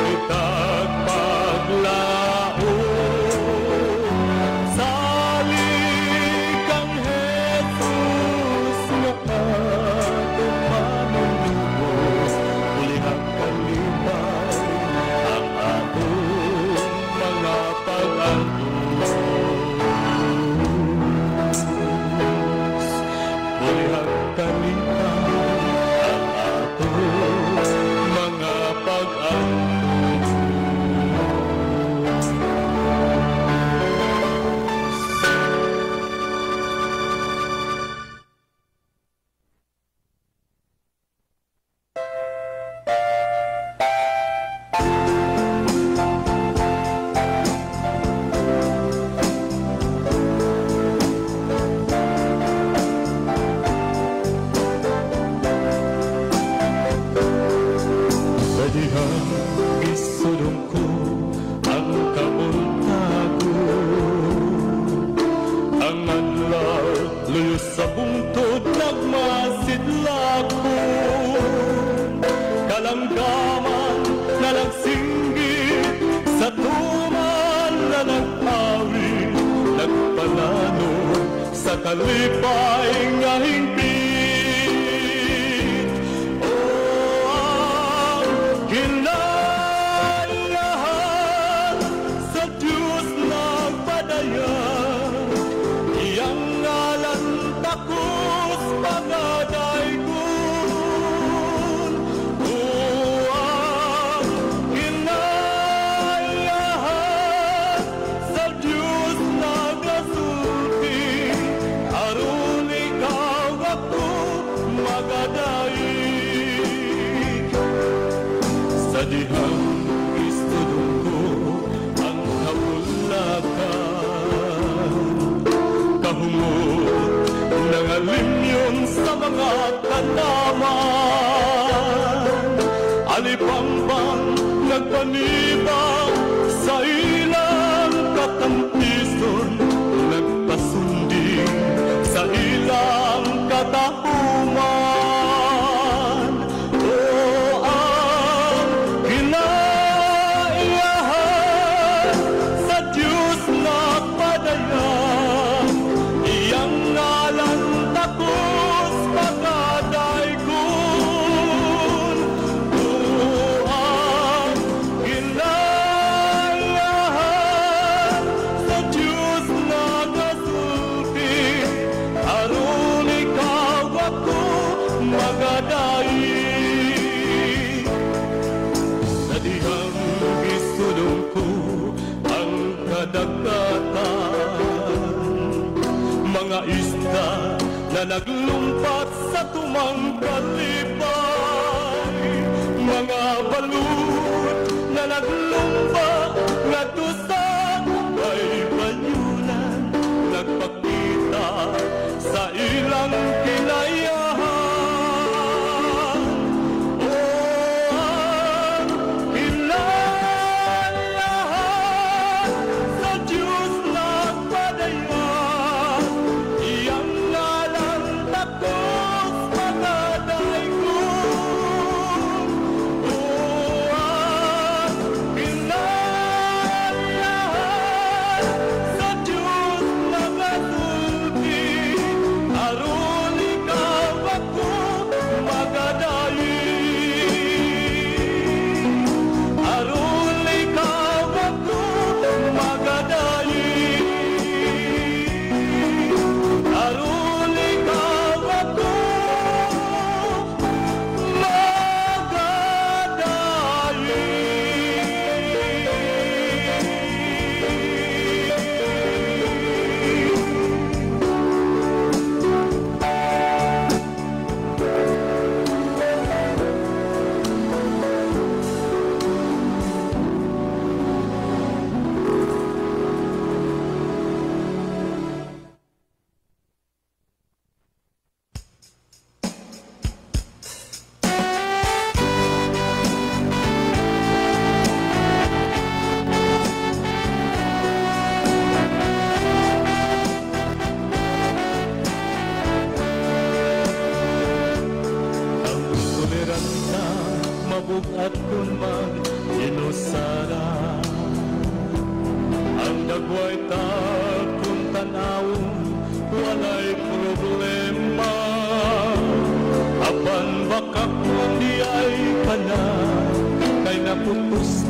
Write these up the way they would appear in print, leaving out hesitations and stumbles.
Pangitag paglaom. Salig kang Jesus nga atong Manunubos, Bulihag kalipay ang atong mga pag-antos. Bulihag kalipay ang atong mga pag-antos. Sa dihang isudong ko ang kabuntagon, ang adlaw luyo sa bungtod nagmasidlakon. Kalanggaman na nagsinggit sa tuman na nag-awit, nagpalano sa kalipay nga hingpit. O ang kinaiyahan sa Diyos nagpadayag, iyang ngalan takos pagadaygon. O ang kinaiyahan sa Diyos nagasulti, aron ikaw ako magadaig. Sa dihang istudong ko ang kabulakan, kahumot nangalimyon sa mga tanaman, alipambang nagpanibang sa ilang katampison, nagpasunding sa ilang katahuman. O ang kinaiyahan sa Diyos nagpadayag, iyang ngalan takos pagadaygon. O ang kinaiyahan sa Diyos nagasulti, aron ikaw ako magadaig. Sa dihang isudong ko ang kadagatan, mga isda na naglumpat sa tumang kalipay, mga balut na naglumba ngadto sa baybayunan, nagpakita sa ilang kinaiyahan. O ang kinaiyahan sa Diyos nagpadayag, iyang ngalan takos pagadaygon.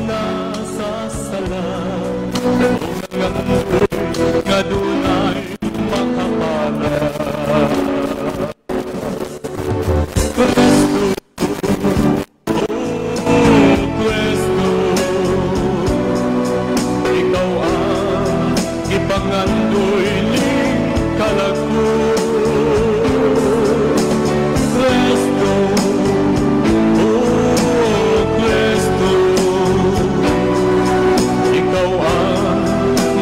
na sa sala, nangandoy nga dunay makapala. Kristo, oh Kristo, ikaw ang gipangandoy ning kalag ko. Kristo, oh Kristo, ikaw ang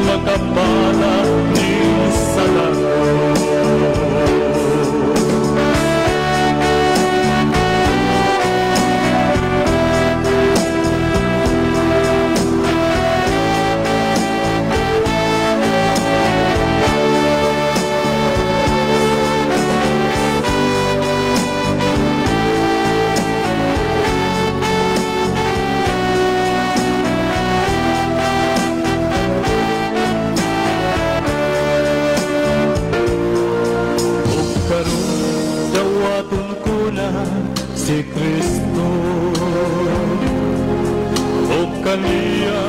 makapala ning sala ko. Ug karon dawaton ko na si Kristo, ug kaniya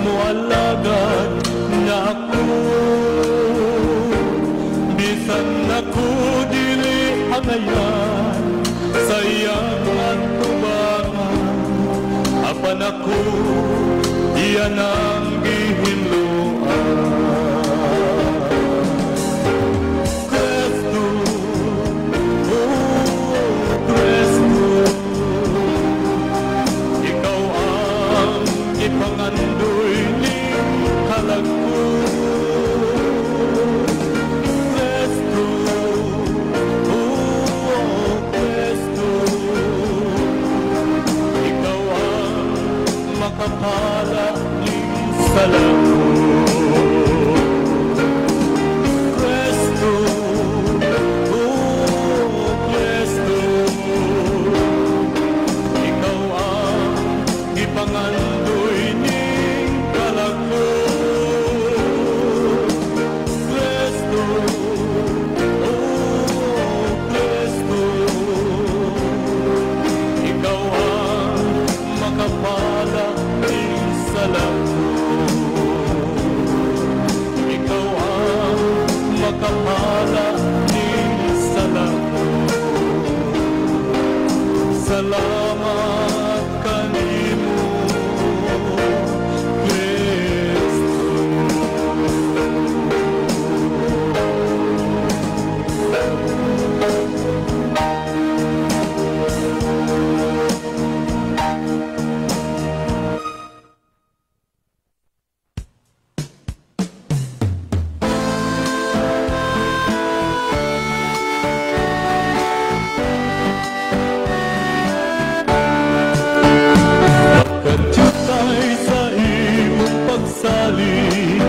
moalagad na ako. Bisan ako dili hangayan sa iyang atubangan, apan ako iya nang gihinloan. Kristo, oh Kristo, ikaw ang ipangandoy ning kalag ko. Kristo, oh Kristo, ikaw ang makapala ning sala ko. Kristo, oh Kristo, ikaw ang gipangandoy ning kalag ko. Kristo, oh Kristo, ikaw ang makapala ning sala ko. Ikaw ang makapala ning sala ko. Salamat kanimo, Kristo. Pagkadyutay sa imong pagsalig,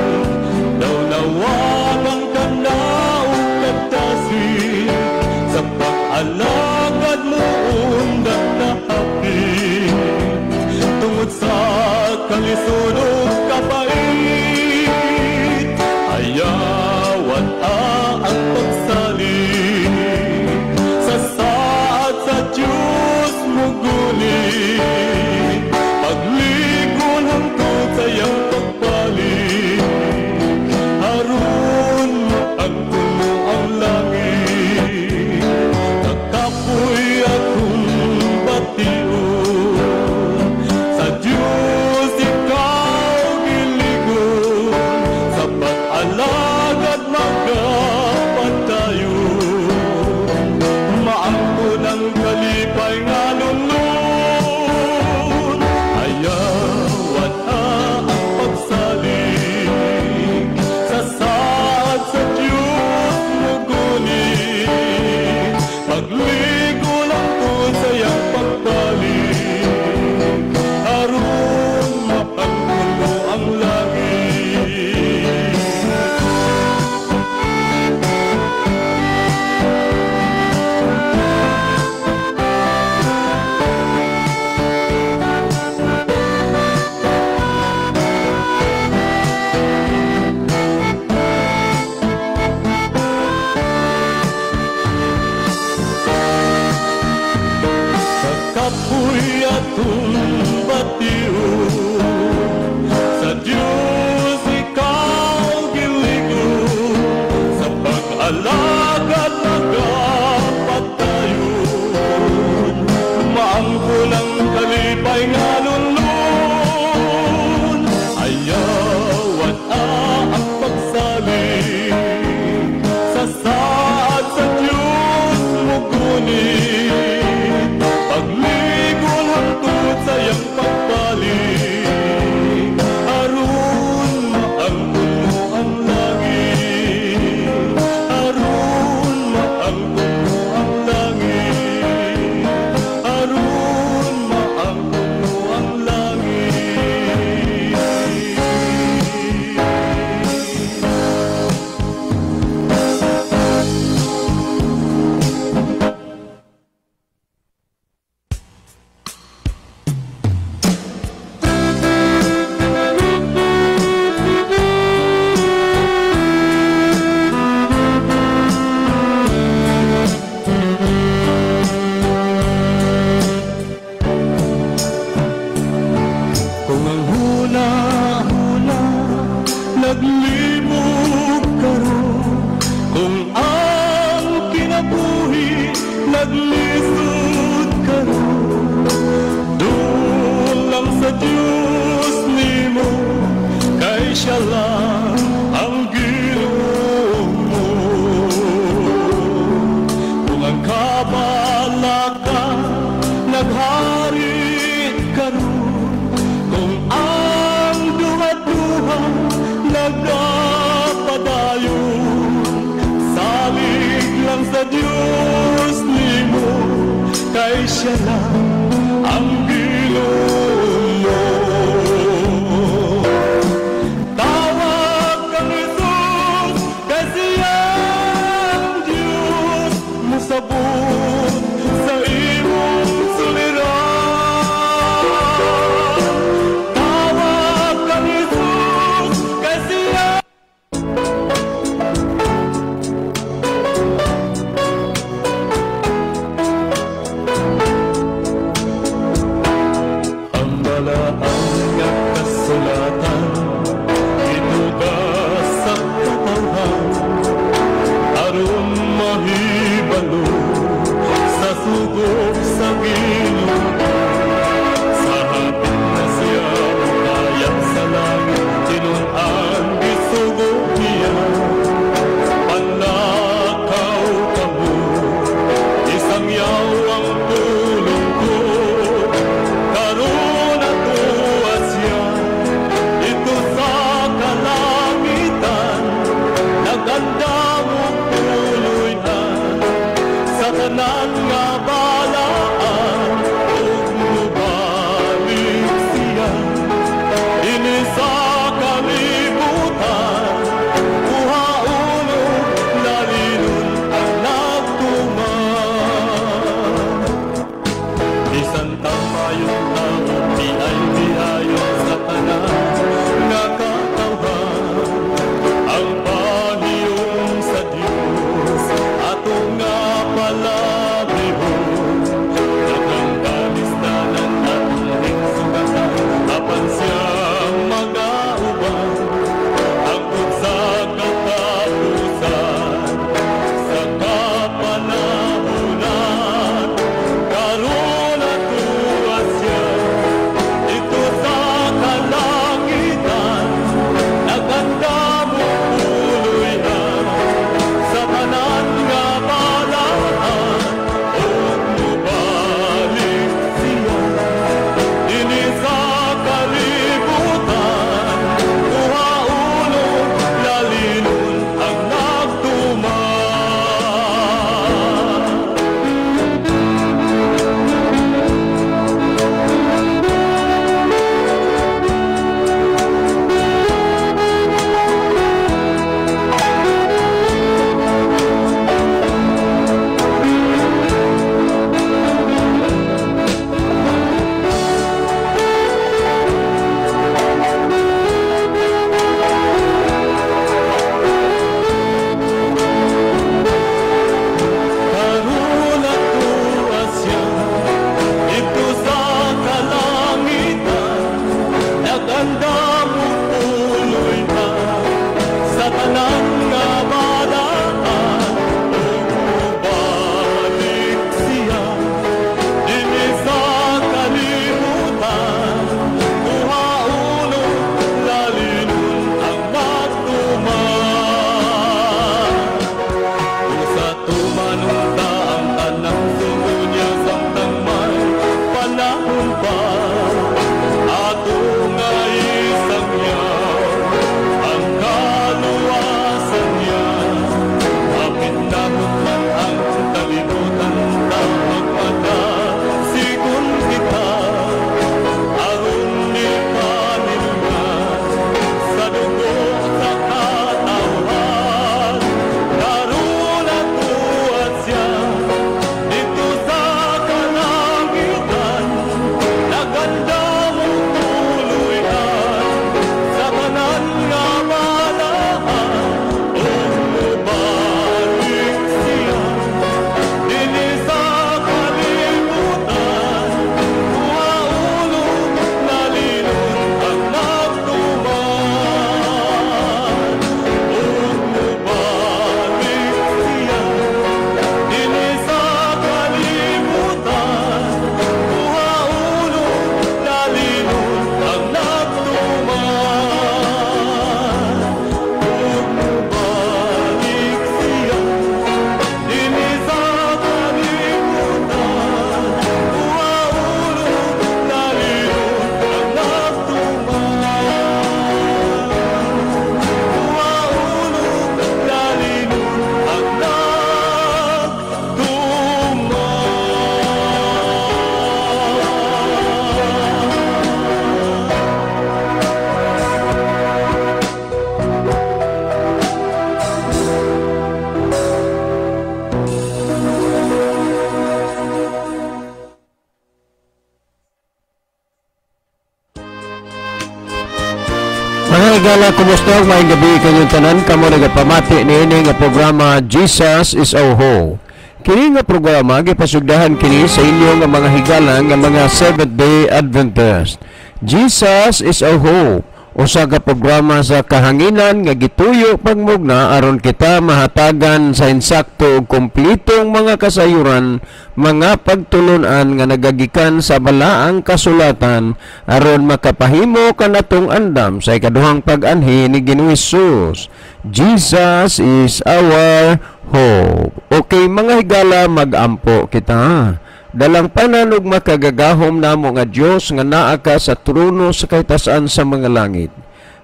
daw nawagan ka na og kadasig, sa pag-alagad mo undat na hapit, tungod sa kalisod ug kapait. Ayawan ang pagsalig sa saad sa Diyos mugulit, pagligon hangtod sa iyang pagbalik, aron maagto mo ang langit. Nakapoy akong bation, sa Diyos ikaw. Kung ang huna-huna naglibog karon, kung ang kinabuhi naglisod karon, duol lang sa Diyos nimo, kay siya lang ang Ginoo mo. Kung ang kabalaka naghari karon, kung ang duha-duha nagapadayon, salig lang sa Diyos nimo, kay siya lang ang Ginoo mo. Tawag kang Jesus, kay siya ang Diyos, musabot sa imong suliran. Tawag kang Jesus, kay siya. Higala, kumusta? Maayong gabi kanyong tanan. Kamo nagapamati niini nga programa, Jesus is Our Hope. Kini nga programa gipasugdahan kini sa inyo nga mga higala nga mga Seventh Day Adventist. Jesus is Our Hope. Usa ka programa sa kahanginan nga gituyo pagmugna aron kita mahatagan sa insakto ug kompletong mga kasayuran, mga pagtulunan nga nagagikan sa balaang kasulatan aron makapahimo kanatong andam sa ikaduhang pag-anhi ni Ginoong Hesus. Jesus is our hope. Okay, mga higala, magampo kita. Dalangpanan ug makagagahom namo nga Dios nga naa ka sa trono sa kahitasan sa mga langit.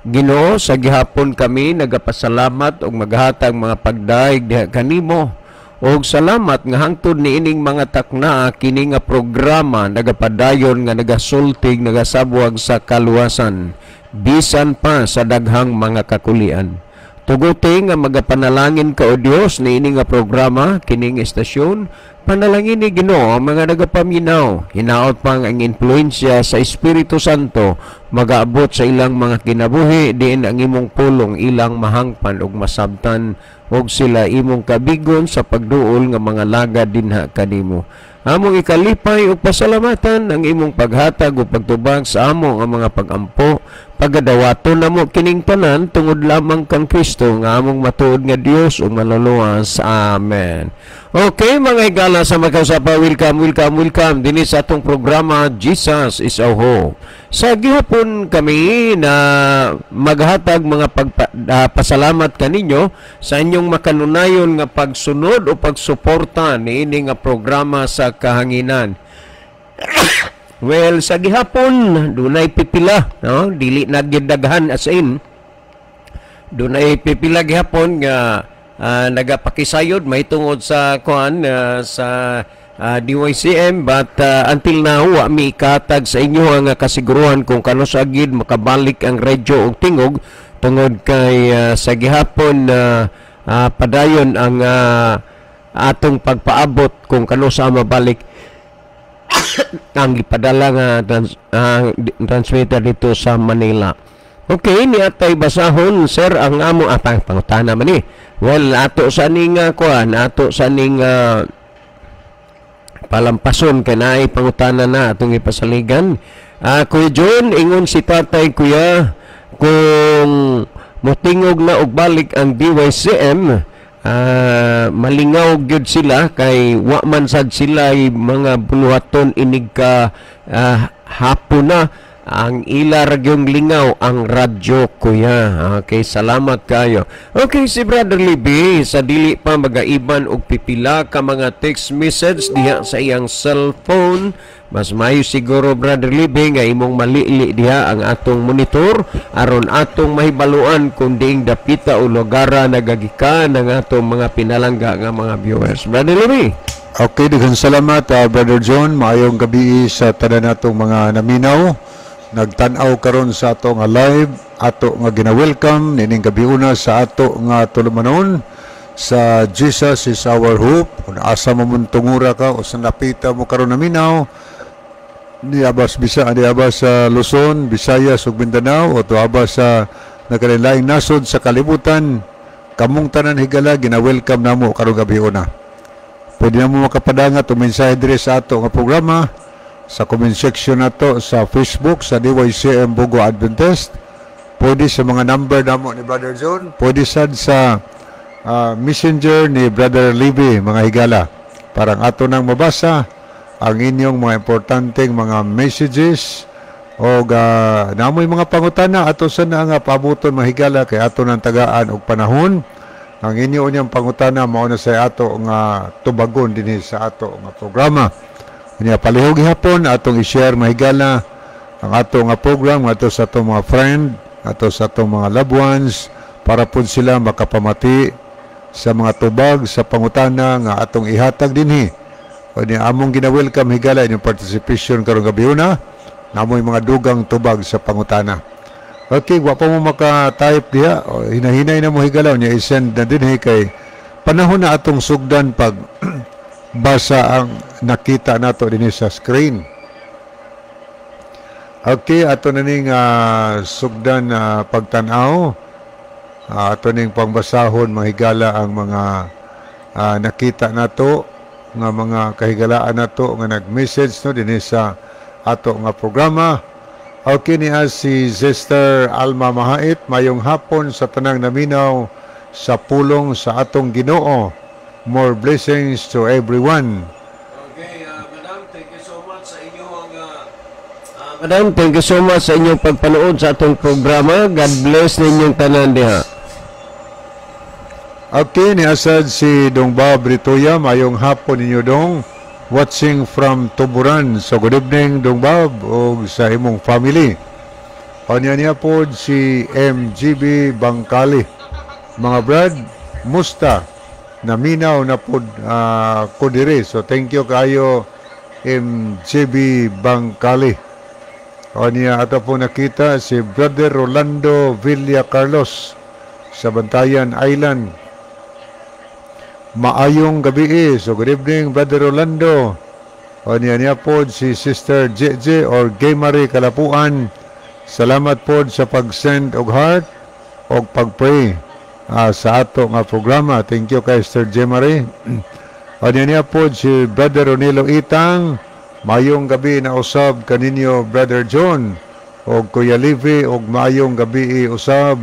Ginoo, sa gihapon kami nagapasalamat ug maghatag mga pagdaig diha kanimo. Og salamat nga hangtod niining mga takna kini nga programa nagapadayon nga nagasultig, nagasabwag sa kaluwasan bisan pa sa daghang mga kakulian. Tuguti nga magapanalangin ka, o Dios, niini nga programa, kining estasyon. Panalangin ni Ginoo ang mga nagapaminaw. Hinaot pang ang impluensya sa Espiritu Santo magaabot sa ilang mga kinabuhi diin ang imong pulong ilang mahangpan ug masabtan ug sila imong kabigon sa pagduol nga mga lagad dinha kanimo. Among ikalipay ug pasalamatan ang imong paghatag ug pagtubag sa amo nga mga pagampo. Pagadawaton namo kining tanan tungod lamang kang Kristo nga among matuod nga Dios ug manluluwas. Amen. Okay, mga higala sa makausapa, welcome, welcome, welcome dinhi sa atong programa, Jesus is Our Hope. Sa gihapon kami na maghatag mga pagpasalamat kaninyo sa inyong makanunayon nga pagsunod o pagsuporta niini nga programa sa kahanginan. Well, sa gihapon dunay pipila, no? Dili na gyud daghan, as in. Dunay pipila gihapon nga nagapakisayod may tungod sa kuan sa DYCM, but until now wa mi ikatag sa inyo ang kasiguruhan kung kanus-a gyud makabalik ang radyo ug tingog tungod kay sa gihapon padayon ang atong pagpaabot kung kanus-a mabalik ang gipadala nga transmitter dito sa Manila. Okay, ni atay basahon, sir, ang amo atang pangutana man ni. Well, ato sa ning kuan, ato sa ning palampason kay naay pangutana na atong ipasaligan. Kuya John, ingon si tatay, kuya, kung motingog na og balik ang DYCM, malingaw gyud sila kay wa man sad sila mga buluhaton inig ka hapon na. Ang ila ra gyung lingaw ang radyo, kuya. Okay, salamat kayo. Okay, si Brother Libby, sa dili pa magaiban og pipila ka mga text message diha sa iyang cellphone, mas mayo siguro, Brother Libby, nga imong malili diha ang atong monitor aron atong mahibaluan kung diing dapita o lugara nagagikan ang atong mga pinalangga nga mga viewers. Brother Libby. Okay, daghang salamat, Brother John. Maayong gabi sa tanan natong mga naminaw. Nagtan-aw karon sa ato nga live, ato nga gina-welcome nining gabi una sa ato nga tulumanon sa Jesus is Our Hope. Kung asa mo mun tungura ka o sa napita mo karon naminaw, ni abas bisa ni abas sa Luzon, Visayas ug Mindanao o tuaba sa nagkalainlaing nasod sa kalibutan, kamong tanan higala gina-welcome namo karong gabi una. Pwede na mo makapadangat o mensahe dire sa ato nga programa sa comment section nato sa Facebook sa DYCM Bogo Adventist. Pwede sa mga number namo ni Brother John, pwede sad sa messenger ni Brother Libby, mga higala. Parang ato nang mabasa ang inyong mga importanteng mga messages o namoy mga pangutana, ato sa na nga pabuton, mga higala, kay ato nang tagaan og panahon. Ang inyo unyang pangutana mao na sa ato nga tubagon dinhi sa ato nga programa. Unya palihog gihapon atong i-share, mahigala, ang ato nga program ato sa atong mga friend, ato sa atong mga loved ones para pud sila makapamati sa mga tubag sa pangutana nga atong ihatag dinhi. Unya among gina-welcome, higala, inyong participation karong gabi una. Namoy mga dugang tubag sa pangutana. Okay, wa pa mo maka-type diha. O, hinahinay na mo, higala, unya i-send na dinhi kay panahon na atong sugdan pag basa ang nakita nato dinhi sa screen. Okay, ato na ning sugdan na pagtan-aw. Ato ning pangbasahon, mga higala, ang mga nakita nato nga mga kahigalaan nato nga nag-message, no, dinhi sa ato nga programa. Okay, niya si Sister Alma Mahait, "Mayong hapon sa tanang naminaw sa pulong sa atong Ginoo. More blessings to everyone." Okay, Madam, thank you so much sa inyong Madam, thank you so much sa inyong pagpanood sa atong programa. God bless ninyong tanan diha. Okay, ni asad si Dong Bob Rituya, "Mayong hapon ninyo, Dong. Watching from Tuburan." So good evening, Dong Bob, og sa imong family. O niya niya po si MGB Bangkali. "Mga brad, musta? Naminaw na po ko diri." So thank you kayo, MGB Bangkali. O niya ato po nakita si Brother Rolando Villa Carlos sa Bantayan Island. "Maayong gabi eh." So good evening, Brother Rolando. O niya niya po si Sister JJ or Gay Marie Kalapuan. "Salamat po sa pag-send og heart og pag-pray sa ato nga programa." Thank you kay Sister J. Marie. O niya niya po si Brother Ronilo Itang. "Mayong gabi na usab kaninyo, Brother John og Kuya Levi, og maayong gabi usab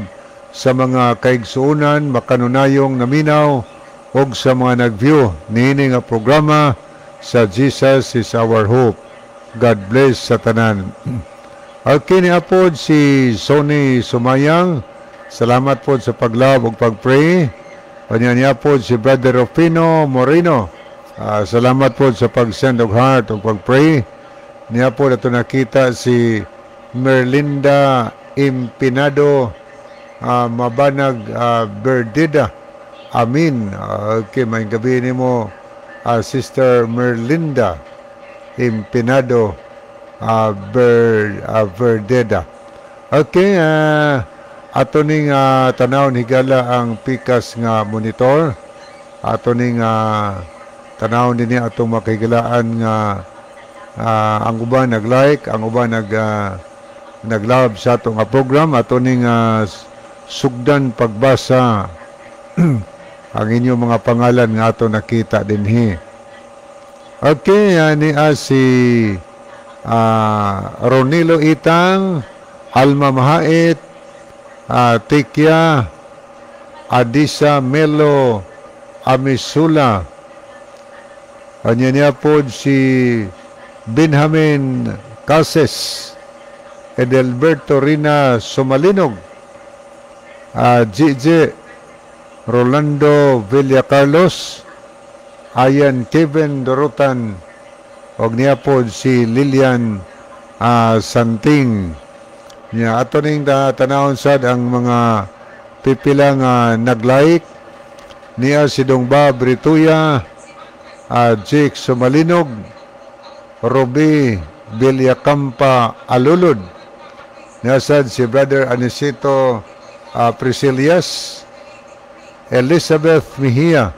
sa mga kaigsuonan makanunayong naminaw og sa mga nag-view niini nga programa sa Jesus is Our Hope. God bless sa tanan." Okay, ni apod si Sonny Sumayang. "Salamat po sa pag-love ug pag-pray." Kanya niya po si Brother Rufino Moreno. "Salamat po sa pag-send og heart ug pag-pray." Niya po ato nakita si Merlinda Impinado Mabanag Berdida. "Amin." Okay, may gabi nimo, Sister Merlinda Impinado Verdeda. Okay, ato ning tanaw, higala, ang pikas nga monitor. Ato ning tanaw dinhi atong makigalaan nga ang uban nag-like, ang uban nag-love sa ato nga program. Ato ning sugdan pagbasa ang inyong mga pangalan nga ato nakita dinhi. Okay, ani si Ronilo Itang, Alma Mahait, Tikya, Adisa Melo Amisula. Anya niya po si Benjamin Cases, Edelberto Rina Sumalinog, GJ Rolando Villa Carlos, Ayan Kevin Dorotan, og niya po si Lilian Santing. Niya ato ning tanawon sad ang mga pipila nga nag-like. Niya si Dong Bob Rituya, Jake Sumalinog, Ruby Villacampa Alulod. Niya sad si Brother Anisito Priscilias, Elizabeth Mejia,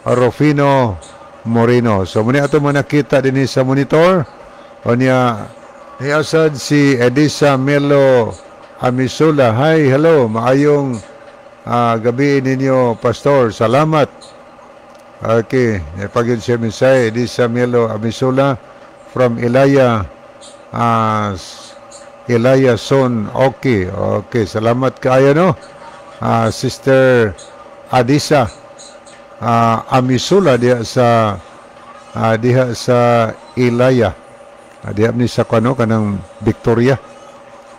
Rufino Moreno. So muni ato mo nakita dinhi sa monitor. O niya niya sad si Edisa Melo Amisula. "Hi, hello, maayong gabi ninyo, Pastor. Salamat." Okay, pagin siya mensahe, Edisa Melo Amisula from Ilaya Ilaya Son. Okay, salamat kaayo, no? Sister Adisa Amisula diha sa Ilaya. Diha ni sa kano kanang Victoria.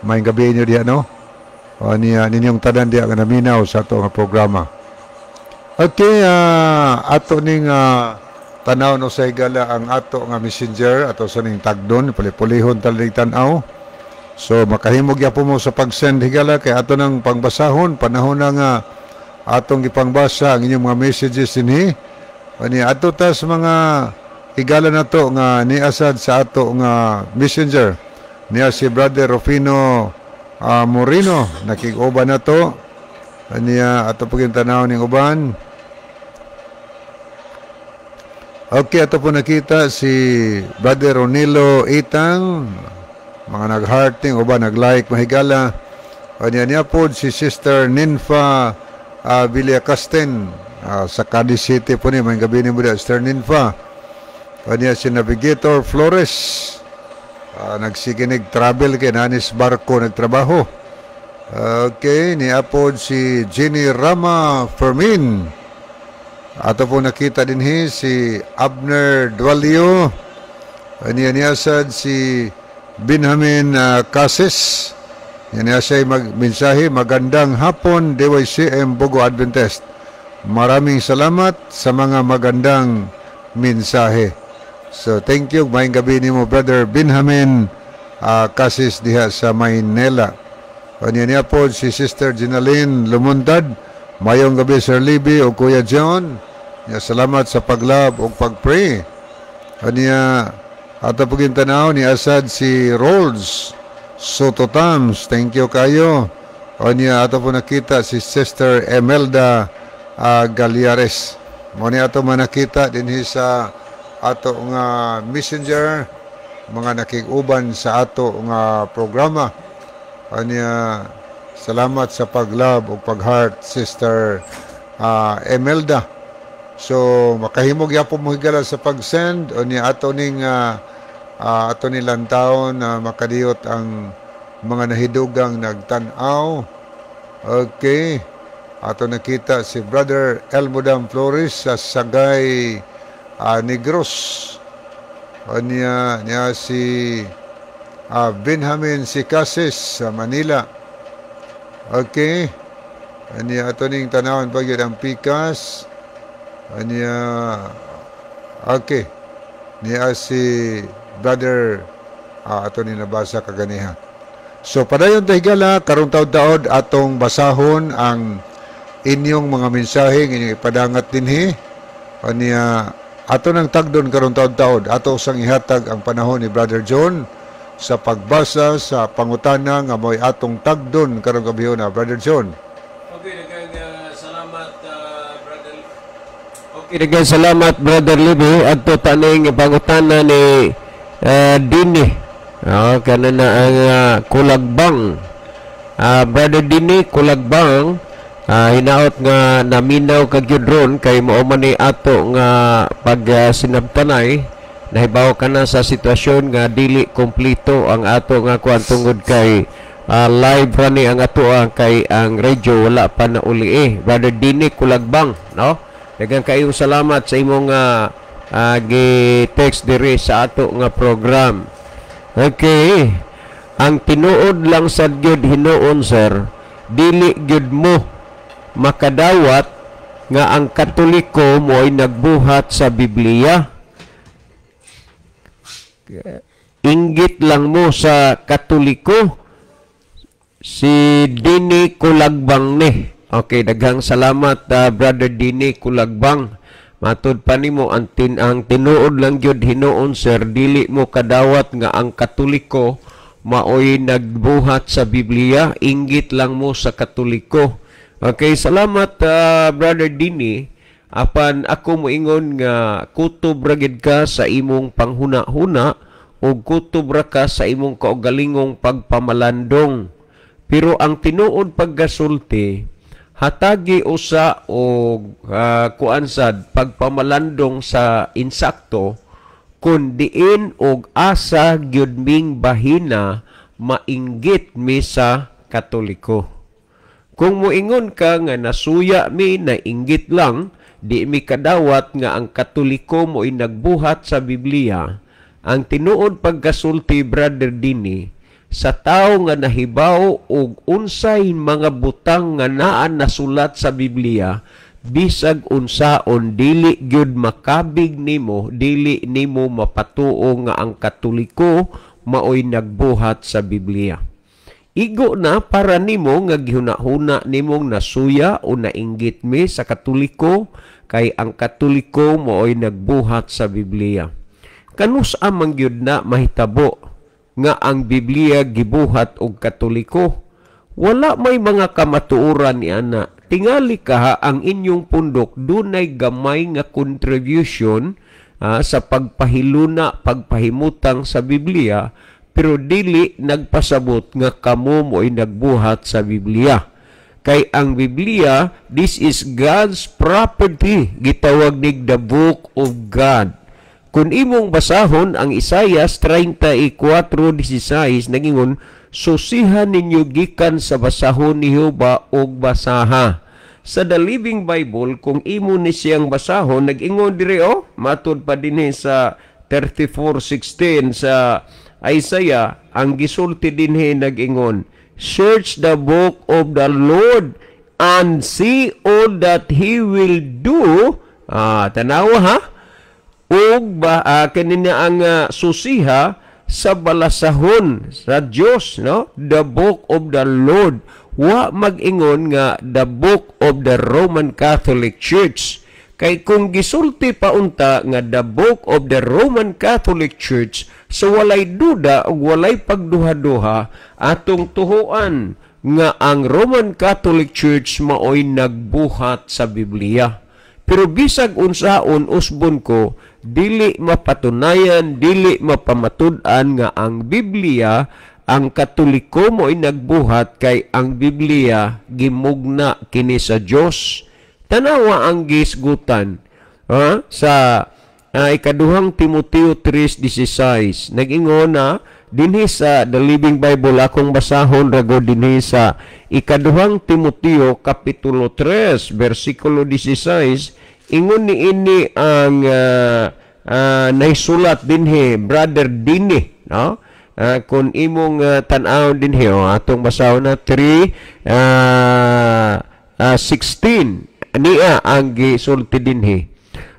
Maayong gabi inyo diha, no? O niya ninyong tanan diha nga naminaw sa ato nga programa. Okay, ato ning tanaw, no, sa higala ang ato nga messenger, ato sa ning tagdon, puli-pulihon talig tan-aw. So makahimog po mo sa pag-send, higala, kay ato nang pangbasahon, panahon na nga atong ipangbasa ang inyong mga messages dinhi. Ani ato ta sa mga higala nato nga niasad sa ato nga messenger. Niya si Brother Rufino Moreno, nakig-uban na to. Niya ato paging tanaw ning uban. Okay, ato po nakita si Brother Ronilo Itang. Mga nag-hearting o ba nag-like, mahigala. Unya niya po si Sister Ninfa Villacasten sa Cadiz City po ni. Maayong gabi nimo diha, Sister Ninfa. Unya si Navigator Flores. Nagsiginig travel kay nanis barko nagtrabaho. Okay, niapod si Jenny Rama Fermin. Ato po nakita din si Abner Dualio. Niya niya sad si Benjamin Cases. Yan niya siya magmensahe. "Magandang hapon, DYCM Bogo Adventist. Maraming salamat sa mga magandang mensahe." So thank you. Maayong gabi nimo, Brother Benjamin Cases, diha sa Maynila. Unya niya po si Sister Ginaline Lumuntad. "Mayong gabi, Sir Libby o Kuya John. Ya, salamat sa pag-love o pag-pray." Unya ato po tanaw ni Asad si Rolls Soto Tams. Thank you kayo. Unya ato po nakita si Sister Emelda Galiares. Mo ni ato manakita din sa ato nga messenger, mga nakig-uban sa ato nga programa. Anya salamat sa pag-love o pag-heart, Sister Emelda. So makahimog yapon mo, higala, sa pag-send unya ato ni lantawon na makadiyot ang mga nahidugang nagtan-aw. Okay. Ato nakita si Brother Elmodam Flores sa Sagay, Negros. Unya niya si Benjamin Sicases sa Manila. Okay. Anya ato ning tanawon pa gyud ang pikas. Anya okay. Niya si Brother ato ni nabasa kaganiha. So padayon ta, higala, karong taod-taod atong basahon ang inyong mga mensahe nga inyong ipadangat dinhi. Anya ato nang tagdon karong taod-taod, ato sang ihatag ang panahon ni Brother John sa pagbasa sa pangutana nga mo'y atong tagdon karong gabi na, Brother John. Okay, daghang salamat, Brother. Okay, daghang salamat, Brother Libby. Adto taning pangutana ni Dini. Oh, kana na ang Kulagbang. Brother Dini Kulagbang, hinaot nga naminaw ka gyud ron kay mao man ni ato nga pag sinabtanay. Nahibaw ka na sa sitwasyon nga dili kompleto ang ato nga kuan tungod kay live ra ni ang ato kay ang radio wala pa na uli eh. Brother Dini Kulagbang, no, daghang kayong salamat sa imong gi-text diri sa ato nga program. Okay, ang tinuod lang sad gyud hinuon, sir, dili gyud mo makadawat nga ang Katoliko mo ay nagbuhat sa Biblia. Inggit lang mo sa Katoliko. Si Dini Kulagbang ni. Okay, daghang salamat, Brother Dini Kulagbang. Matud pa nimo ang tinuod lang gyud hinuon, sir, dili mo kadawat nga ang Katoliko maoy nagbuhat sa Biblia, inggit lang mo sa Katoliko. Okay, salamat, Brother Dini. Apan ako moingon nga kutob ra gid ka sa imong panghuna-huna ug kutob ra ka sa imong kaugalingong pagpamalandong. Pero ang tinuod paggasulti, hatagi usa og kuan sad pagpamalandong sa insakto kung diin og asa gyud ming bahina mainggit mi sa Katoliko. Kung moingon ka nga nasuya mi, na inggit lang, di mi kadawat nga ang Katoliko mo'y nagbuhat sa Biblia, ang tinuod pagkasulti, Brother Dini, sa tao nga nahibaw og unsay mga butang nga naa nasulat sa Biblia, bisag unsaon dili gyud makabig nimo, dili nimo mapatuo nga ang Katoliko maoy nagbuhat sa Biblia. Igo na para nimo nga gihuna-huna nimong nasuya o nainggit mi sa Katoliko kay ang Katoliko maoy nagbuhat sa Biblia. Kanus man gyud na mahitabo nga ang Biblia gibuhat og Katoliko? Wala may mga kamatuoran ni ana. Tingali ka ang inyong pundok dunay gamay nga contribution sa pagpahiluna, pagpahimutang sa Biblia. pero dili nagpasabot nga kamo mo'y nagbuhat sa Biblia. Kay ang Biblia, this is God's property. Gitawag nig the book of God. Kung imong basahon ang Isaiah 34:16, nagingon, "Susihan ninyo gikan sa basahon ni Jehova og basaha." Sa The Living Bible, kung imo ni siyang basahon, nag-ingon diri oh, matud pa dinhi sa 34:16 sa Isaiah, ang gisulti dinhi nag-ingon, "Search the book of the Lord and see all that He will do." Ah, tanawa ha, ug ba kanina ang susiha sa balasahon sa Dios, no? The book of the Lord, wa mag-ingon nga the book of the Roman Catholic Church, kay kung gisulti pa unta nga the book of the Roman Catholic Church, so walay duda ug walay pagduha-duha atong tuhuan nga ang Roman Catholic Church maoy nagbuhat sa Biblia. Pero bisag unsaon, usbon ko, dili mapatunayan, dili mapamatud-an nga ang Biblia, ang Katoliko mo'y nagbuhat, kay ang Biblia gimugna kini sa Dios. Tanawa ang gisgutan, ha? Sa Ikaduhang Timoteo 3:16, nag-ingon na dinhi sa The Living Bible, akong basahon rago dinhi sa Ikaduhang Timoteo kapitulo 3 bersikulo 16, ingon ni ini ang naisulat dinhi, Brother Dini, no? Kung imong tan-aw dinhi oh, atong basahon na 3 16, niya ang gisulti dinhi,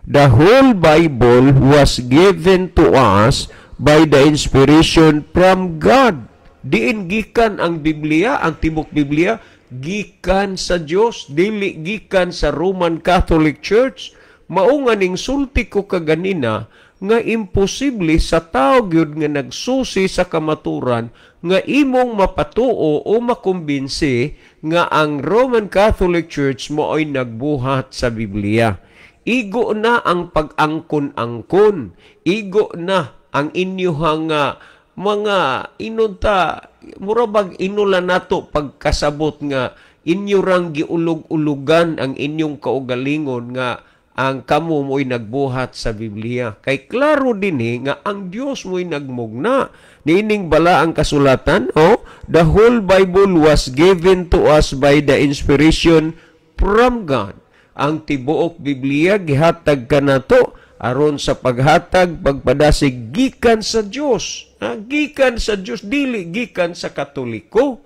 "The whole Bible was given to us by the inspiration from God." Diin gikan ang Biblia, ang tibok Biblia? Gikan sa Dios, dili gikan sa Roman Catholic Church. Mao nga ning sulti ko kaganina nga imposible sa tao gyud nga nagsusi sa kamaturan nga imong mapatuo o makumbinsi nga ang Roman Catholic Church mo'y nagbuhat sa Biblia. Igo na ang pag-angkon-angkon. Igo na ang inyuhang mga inunta, mura bag inula nato pagkasabot nga inyo rang giulog-ulugan ang inyong kaugalingon nga ang kamo mo'y nagbuhat sa Biblia. Kay klaro dinhi nga ang Dios mo'y nagmugna. Niining bala ang kasulatan, oh, "The whole Bible was given to us by the inspiration from God." Ang tibuok Biblia gihatag kanato aron sa paghatag pagpadasig gikan sa Dios. Ha? Gikan sa Dios, dili gikan sa Katoliko.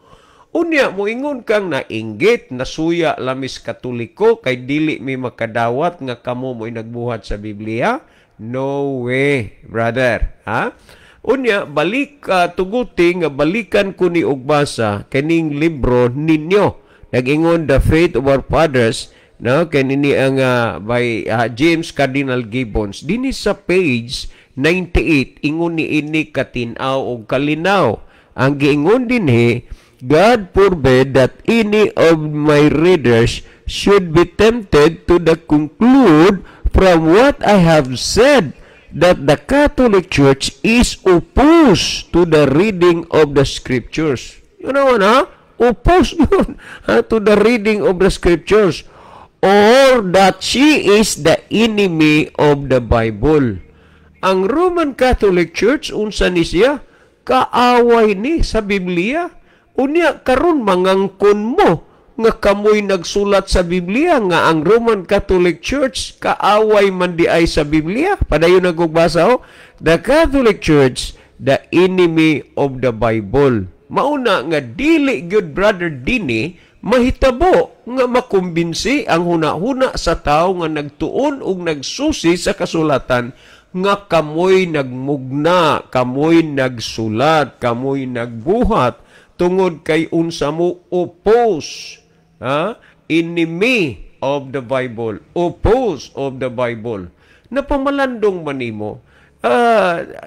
Unya moingon kang nainggit, nasuya lamis Katoliko kay dili mi makadawat nga kamo mo'y nagbuhat sa Biblia. No way, brother. Ha? Unya balik tuguti nga balikan ko ni og basa kining libro ninyo. Nag-ingon The Faith of Our Fathers, no, kanini ang by James Cardinal Gibbons. Dinhi sa page 98, ingon ni ini katin-aw og kalinaw. Ang giingon dinhi, "God forbid that any of my readers should be tempted to the conclude from what I have said that the Catholic Church is opposed to the reading of the Scriptures." You know what, ha? Opposed yun, ha? To the reading of the Scriptures. "Or that she is the enemy of the Bible." Ang Roman Catholic Church, unsa ni siya? Kaaway ni sa Biblia. Unya karon mangangkon mo nga kamoy nagsulat sa Biblia, nga ang Roman Catholic Church kaaway man di ay sa Biblia. Padayon nagbasa oh. "The Catholic Church, the enemy of the Bible." Mauna nga dili gyud, Brother Dini, mahitabo nga makumbinsi ang huna-huna sa tao nga nagtuon og nagsusi sa kasulatan nga kamoy nagmugna, kamoy nagsulat, kamoy nagbuhat, tungod kay unsa mo? Oppose, ha? Enemy of the Bible, oppose of the Bible. Napamalandong man nimo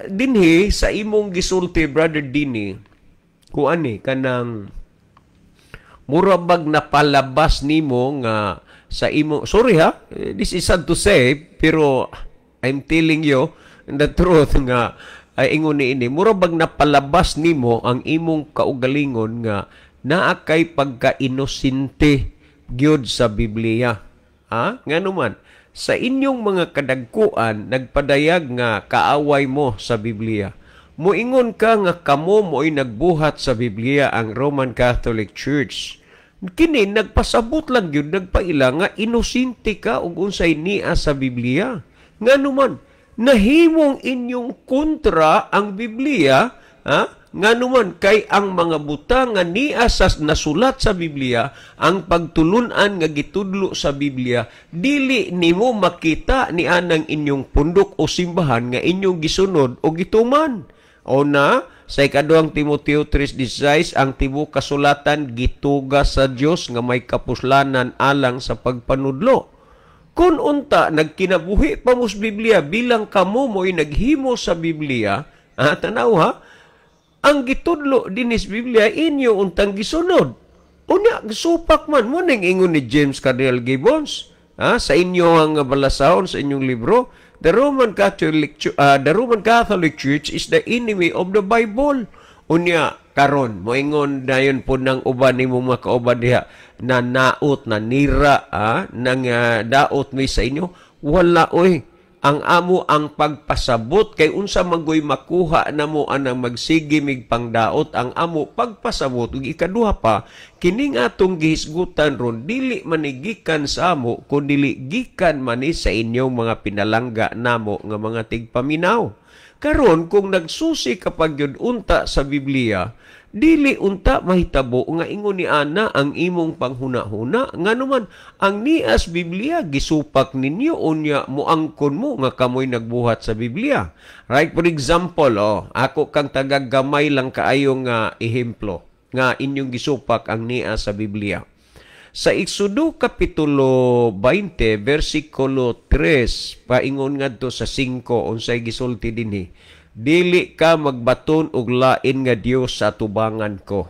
dinhi sa imong gisulti, Brother Dini, kuan ni kanang mura bag napalabas nimo nga sa imo, sorry ha, this is sad to say, pero I'm telling you the truth nga Ay, ingon ni ini, mura bag napalabas nimo ang imong kaugalingon nga naa kay pagka-inosente gyud sa Biblia. Ha? Ngano man, sa inyong mga kadagkuan nagpadayag nga kaaway mo sa Biblia. Moingon ka nga kamo mo'y nagbuhat sa Biblia, ang Roman Catholic Church. Kini nagpasabot lang gyud, nagpaila nga inosente ka og unsay niya sa Biblia. Ngano man, nahimong inyong kontra ang Biblia, ha? Ngano man, kay ang mga butang nga niya sa nasulat sa Biblia, ang pagtulunan nga gitudlo sa Biblia, dili nimo makita ni anang inyong pundok o simbahan nga inyong gisunod o gituman. O na, sa ikaduhang Timoteo 3:16, ang tibuok kasulatan gituga sa Dios nga may kapuslanan alang sa pagpanudlo. Kung unta nagkinabuhi pa mo sa Biblia bilang kamo mo'y naghimo sa Biblia, ah, tanaw ha, ang gitudlo dinis Biblia inyo untang gisunod. Unya, supak man mo ning ingon ni James Cardinal Gibbons, ah, sa inyo ang balasahon sa inyong libro, the Roman Catholic Church is the enemy of the Bible. Unya karon moingon dayon po ng uban nimo mga kauban diha na naot na nira, ah, nang daot mi sa inyo. Wala oy. Ang amo ang pagpasabot kay unsa magoy makuha namo anang magsige mig pangdaot? Ang amo pagpasabot. Ug ikaduha pa, kining atong gihisgutan ron dili man ni gikan sa amo, kun dili gikan man ni sa inyong mga pinalangga namo nga mga tigpaminaw. Karon, kung nagsusi kapag yun unta sa Biblia, dili unta mahitabo nga ingon ni ana ang imong panghuna-huna. Ngano man, ang nias Biblia gisupak ninyo, unya moangkon mo nga kamoy nagbuhat sa Biblia. Right, for example, oh, ako kang tagagamay lang kaayo nga ehemplo nga inyong gisupak ang niya sa Biblia. Sa Exodo kapitulo 20 versikulo 3 paingon ngadto sa 5, unsay gisulti dinhi? "Dili ka magbaton og lain nga Dios sa tubangan ko.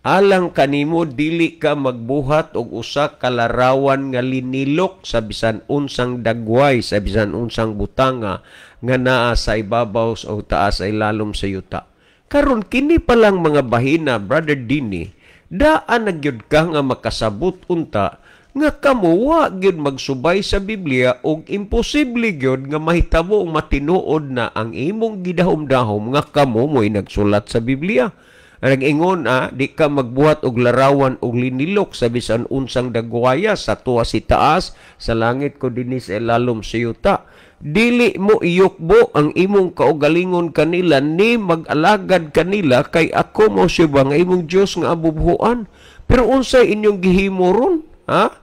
Alang kanimo, dili ka magbuhat og usa ka larawan nga linilok sa bisan unsang dagway, sa bisan unsang butanga nga naa sa ibabaw o taas ay lalom sa yuta." Karon, kini pa lang mga bahina, Brother Dini, daan na gyud ka nga makasabot unta nga kamo wa gyud magsubay sa Biblia ug imposible gyud nga mahitabo ang matinuod na ang imong gidahom-dahom nga kamo mo'y nagsulat sa Biblia. Nag-ingon, ah, di ka magbuhat og larawan og linilok sa bisan unsang dagwaya sa tuwa si taas sa langit ko dinhi sa ilalom sa yuta. Dili mo iyukbo ang imong kaugalingon kanila ni mag-alagad kanila, kay ako mo siya ba nga imong Dios nga abubhuan. Pero unsay inyong gihimo ron? Ha?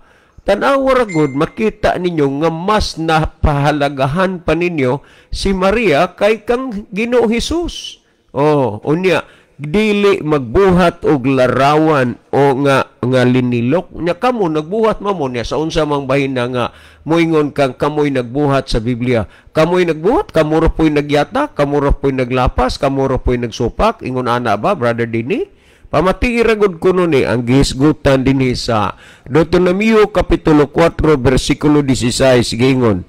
Tan-awa ra gud, makita ninyo nga mas napahalagahan pa ninyo si Maria kay kang Ginoo Hesus. Oh, unya dili magbuhat og larawan o nga nga linilok nya, kamo nagbuhat man mo niya. Sa unsa mang bahina nga moingon kang kamoy nagbuhat sa Biblia? Kamoy nagbuhat, kamo ra po'y nagyata, kamo ra po'y naglapas, kamo ra po'y nagsupak. Ingon ana ba, Brother Dini? Pamatii ra gud kuno ni ang gihisgutan dinhi sa Deuteronomio kapitulo 4 bersikulo 16. Giingon,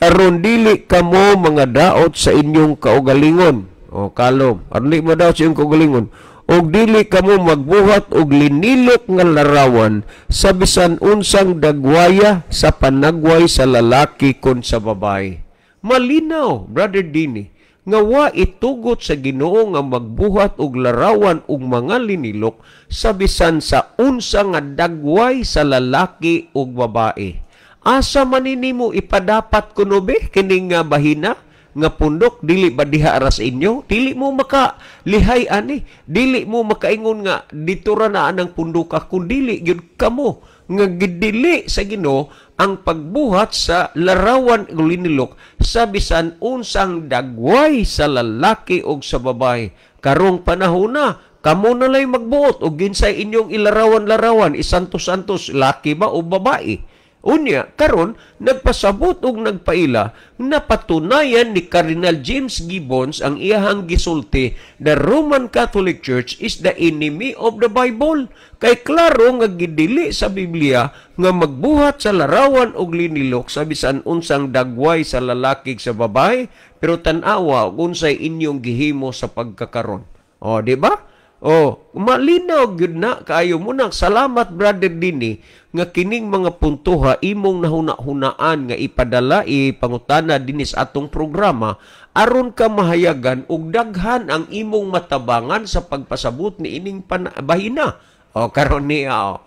"Aron dili kamo mga daot sa inyong kaugalingon." O kalom, aron di mo daot sa inyong kaugalingon og dili kamo magbuhat og linilok nga larawan sa bisan unsang dagwaya sa panagway sa lalaki kon sa babae. Malinaw, Brother Dini, nga wa itugot sa Ginoo nga magbuhat og larawan og mga linilok sa bisan sa unsa nga dagway sa lalaki ug babae. Asa man nimo ipadapat kuno be kining nga bahina nga pundok? Dili ba diha ra sa inyo? Dili mo maka lihay ani, dili mo makaingon nga dito ra na anang pundoka kun dili gyud kamo nga gidili sa Ginoo ang pagbuhat sa larawan ug linilok sa bisan unsang dagway sa lalaki ug sa babae. Karong panahon na, kamo na lay magbuot og ginsay inyong ilarawan-larawan, isantos-santos, laki ba o babae. Unya, karon nagpasabot og nagpaila, napatunayan ni Cardinal James Gibbons ang iyahang gisulti, "The Roman Catholic Church is the enemy of the Bible." Kay klaro nga gidili sa Biblia nga magbuhat sa larawan og linilok sa bisan unsang dagway sa lalaki sa babae, pero tan-awa unsay inyong gihimo sa pagkakaron. O, di ba? Oh, malinaw gyud na kaayo mo na. Salamat, Brother Dini, nga kining mga puntoha imong nahuna-hunaan nga ipadala, ipangutana dinhi sa atong programa aron ka mahayagan og daghan ang imong matabangan sa pagpasabot ni ining bahina. O karon niya o,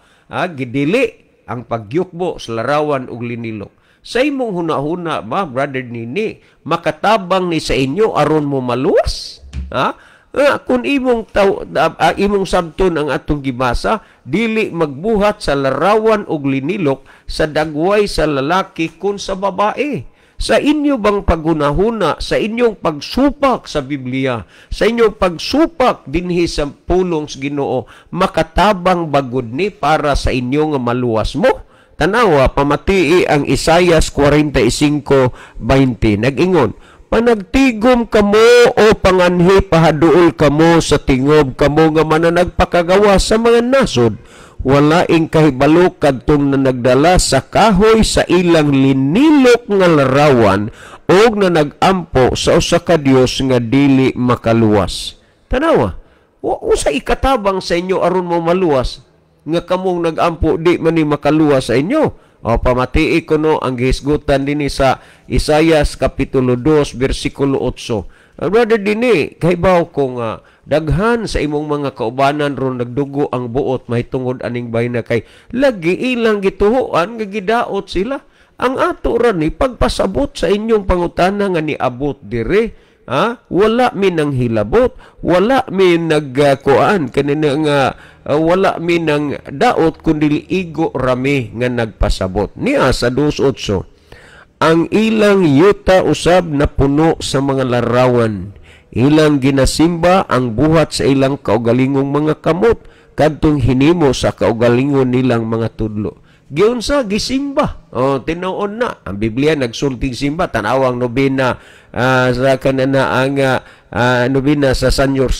gidili ang pagyukbo sa larawan og linilok. Sa imong hunahuna ba, Brother Nini, makatabang ni sa inyo aron mo maluwas? Ha? Kung imong sabton ang atong gibasa, dili magbuhat sa larawan og linilok sa dagway sa lalaki kun sa babae. Sa inyo bang paghunahuna, sa inyong pagsupak sa Biblia, sa inyong pagsupak dinhi sa pulong sa Ginoo, makatabang bagod ni para sa inyo nga maluwas mo? Tanawa, pamatii ang Isayas 45:20. Nag-ingon, "Panagtigom kamo o panganhi, pahaduol kamo sa tingob, kamo nga mananagpakagawa sa mga nasod. Walaing kahibalo kadtong na nagdala sa kahoy sa ilang linilok nga larawan og na nagampo sa usa ka Dios nga dili makaluwas." Tanawa, usa ikatabang sa inyo aron mo maluwas nga kamong nagampo di man ni makaluwas sa inyo? O pamatii ko no ang gihisgutan dinhi sa Isayas kapitulo 2 bersikulo 8. Brother Dini, kahibaw ko nga daghan sa imong mga kaubanan ron nagdugo ang buot mahitungod aning bahina kay lagi ilang gituhoan nga gidaot sila. Ang ato ra ni pagpasabot sa inyong pangutana nga niabot dire. Ha? Wala mi nang hilabot, wala mi nagkuan kanina nga wala mi nang daot kundi igo rami nga nagpasabot. Niya sa 2:8, ang ilang yuta usab na puno sa mga larawan. Ilang ginasimba ang buhat sa ilang kaugalingong mga kamot kadtong hinimo sa kaugalingon nilang mga tudlo. Giunsa gisimba. Oh, tinuon na. Ang Biblia nagsulting simba, tanawang nobena sa kanana ang nobena sa Senyor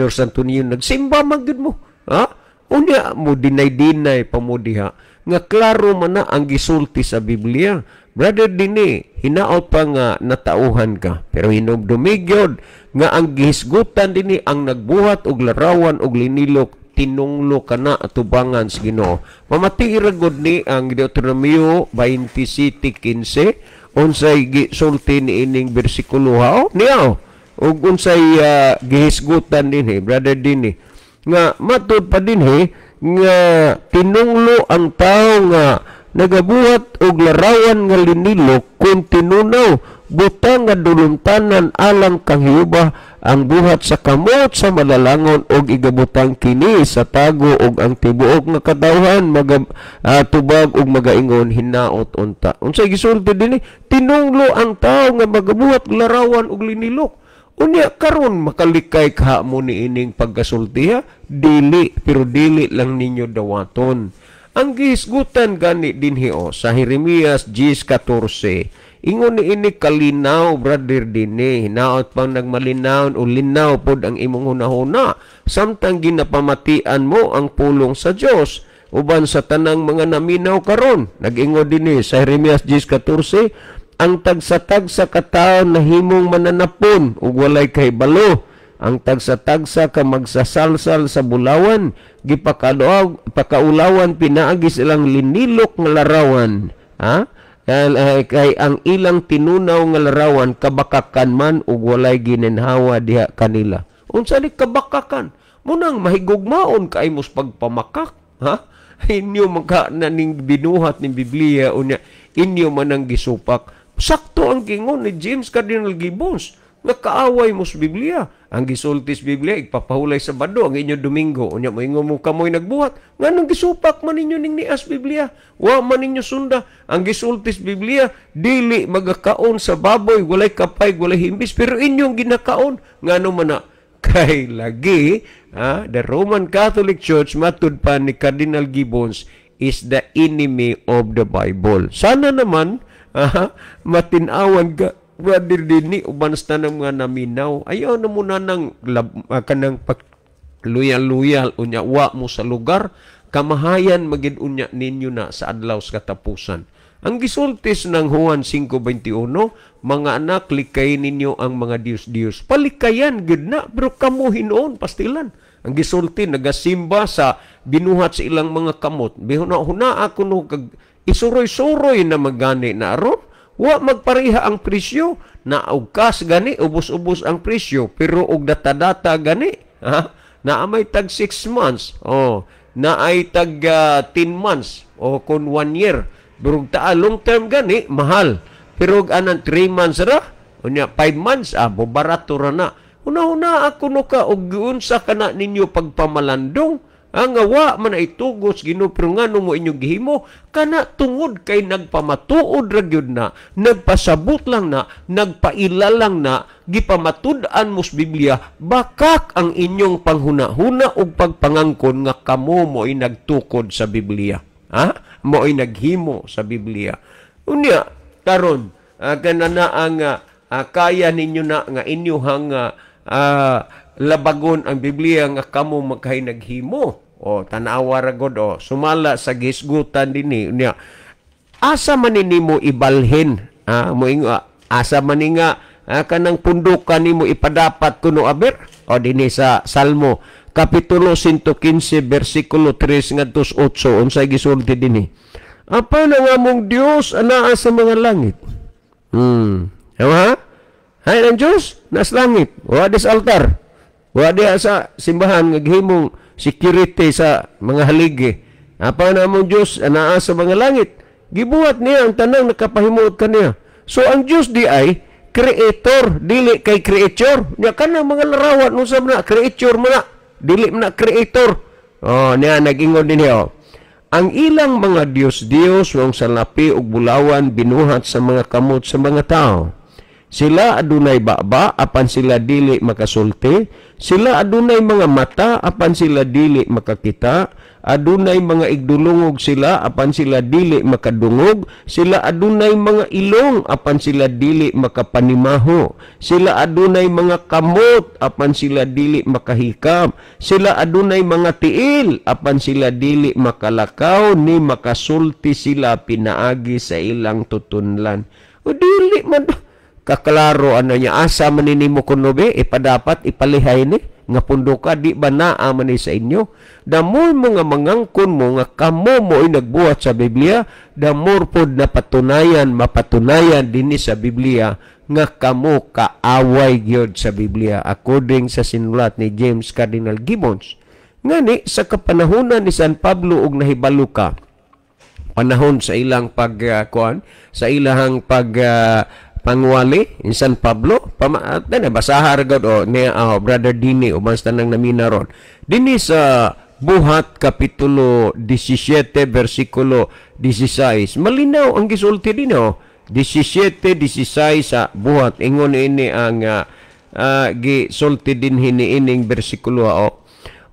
Santo Niño, nagsimba man gyud mo. Ha? Unya mo dinay-dinay pa mo diha nga klaro man na ang gisulti sa Biblia. Brother Dini, hinaot pa nga natauhan ka. Pero hinumdumi gyud nga ang gihisgutan dinhi ang nagbuhat og larawan og linilok, tinunglo ka na atubangan sa Ginoo. Pamatii ra gud ni ang Deuteronomio 27:15, unsay gisulti ni ining bersikulo ha niya ug unsay gihisgutan dinhi, Brother Dini, nga matud pa dinhi nga tinunglo ang tawo nga nagabuhat og larawan nga linilok kung tinunaw butang nga dulumtanan alang kang Jehova ang buhat sa kamot sa madalangon og igabutang kini sa tago og ang tibuok nga katawhan maga tubag og magaingon, "Hinaot unta." Unsay gisulti dinhi? Tinunglo ang tawo nga magabuhat og larawan og linilok. Unya karon makalikay ka mo ni ining pagkasulti ha? Dili, pero dili lang ninyo dawaton. Ang gihisgutan gani dinhi o sa Jeremias 10:14, ingon ni ini kalinaw, Brother Dini, hinaot pang nagmalinaw o linaw pod ang imong hunahuna samtang ginapamatian mo ang pulong sa Dios uban sa tanang mga naminaw karon. Nag-ingon dinhi sa Jeremias 10:14, ang tagsa-tagsa ka tawo nahimong mananapon ug walay kahibalo, ang tagsa-tagsa ka magsasalsal sa bulawan, gipakaulaw pakaulawan pinaagi silang linilok nga larawan, ha? Kay ang ilang tinunaw nga larawan kabakakan man ug walay gininhawa diha kanila. Unsa ni kabakakan? Munang mahigugmaon kay mos pagpamakak, ha? Inyo man ka na ning binuhat ning Biblia, unya inyo man ang gisupak. Sakto ang gingon ni James Cardinal Gibbons nga kaaway mo sa Biblia. Ang gisulti sa Biblia, igpapahulay sa bado ang inyo Domingo. Unya moingon mo kamoy nagbuhat. Nganong gisupak man ninyo ning nias Biblia? Wa man ninyo sunda. Ang gisulti sa Biblia, dili magakaon sa baboy, walay kapay, walay himbis, pero inyong ginakaon. Ngano man na? Kay lagi, the Roman Catholic Church, matud pa ni Cardinal Gibbons, is the enemy of the Bible. Sana naman matin-awan ka, brother, dinhi uban sa tanang mga naminaw. Ayaw na muna ng kanang pag luyal-luyal, unya wa mo sa lugar, kamahayan magid unya ninyo na sa adlaw sa katapusan. Ang gisultis ng Juan 5:21, "Mga anak, likayin ninyo ang mga Diyos-Diyos." Palikayan gid na, pero kamo hinuon pastilan. Ang gisulti, nagasimba sa binuhat sa ilang mga kamot. Bihuna-huna ako no kag isuroy-suroy na magani na aron. Wa magpareha ang presyo na og cash gani ubos-ubos ang presyo, pero og data-data gani, ha, na may tag 6 months, oh, na ay tag 10 months o kon 1 year. Pero taa long term gani mahal. Pero og anang 3 months ra, unya 5 months, barato ra na. Una-una ako no ka og giunsa kana ninyo pagpamalandong. Ang wa man ay tugos Ginoo, pero ngano mo inyong gihimo kana? Tungod kay nagpamatuod ra gyud na, nagpasabot lang na, nagpaila lang na, gipamatud-an mo sa Biblia, bakak ang inyong panghuna-huna ug pagpangangkon nga kamo mo'y nagtukod sa Biblia. Ha? Mo'y naghimo sa Biblia. Unya karon kana na ang kaya ninyo na nga inyuhang labagon ang Biblia nga kamo magkay naghimo. O tanawa ra god, o sumala sa gisgutan dinhi unya. Asa man nimo ibalhin? Mo asa man ni nga kanang pundukan nimo ipadapat kuno aber? O dinhi sa Salmo kapitulo 115 bersikulo 3 ngadto 8, unsay gisulti dinhi? Apan ang among Dios anaa sa mga langit. Ha? Hay, ang Dios nas langit. Wa di sa altar. Wa di sa simbahan nga gihimong security sa mga haligi. Apan ang among Dios anaa sa mga langit. Gibuhat niya ang tanang nakapahimuot kaniya. So ang Dios di ay creator, dili kay creature. Nya kanang mga larawan, unsa man na, creature man na, dili man na creator. Oh, niya nag-ingon dinhi, oh. Ang ilang mga Diyos-Diyos wong salapi ug bulawan, binuhat sa mga kamot sa mga tao. Sila adunay baba apan sila dili makasulti, sila adunay mga mata apan sila dili makakita, adunay mga igdulungog sila apan sila dili makadungog, sila adunay mga ilong apan sila dili makapanimaho, sila adunay mga kamot apan sila dili makahikam, sila adunay mga tiil apan sila dili makalakaw, ni makasulti sila pinaagi sa ilang tutunlan. O dili man kaklaro ano niya, asa man nimo kuno be ipadapat ipalihay ni nga punduka, di ba naa man ni sa inyo? The more mo nga mangangkon mo nga kamo mo ay nagbuhat sa Biblia, the more pod na patunayan, mapatunayan dinhi sa Biblia nga kamo kaaway gyud sa Biblia according sa sinulat ni James Cardinal Gibbons. Ngani sa kapanahonan ni San Pablo og nahibalo ka panahon sa ilang pag kuan, sa ilahang pag pangwali in San Pablo pama basaha ra gud o ni brother Dini uban sa tanang namina ron dinhi sa Buhat kapitulo 17 bersikulo 16, malinaw ang gisulti dinhi, oh. 17:16 sa Buhat, ingon ini ang gisulti dinhi niining bersikulo, oh.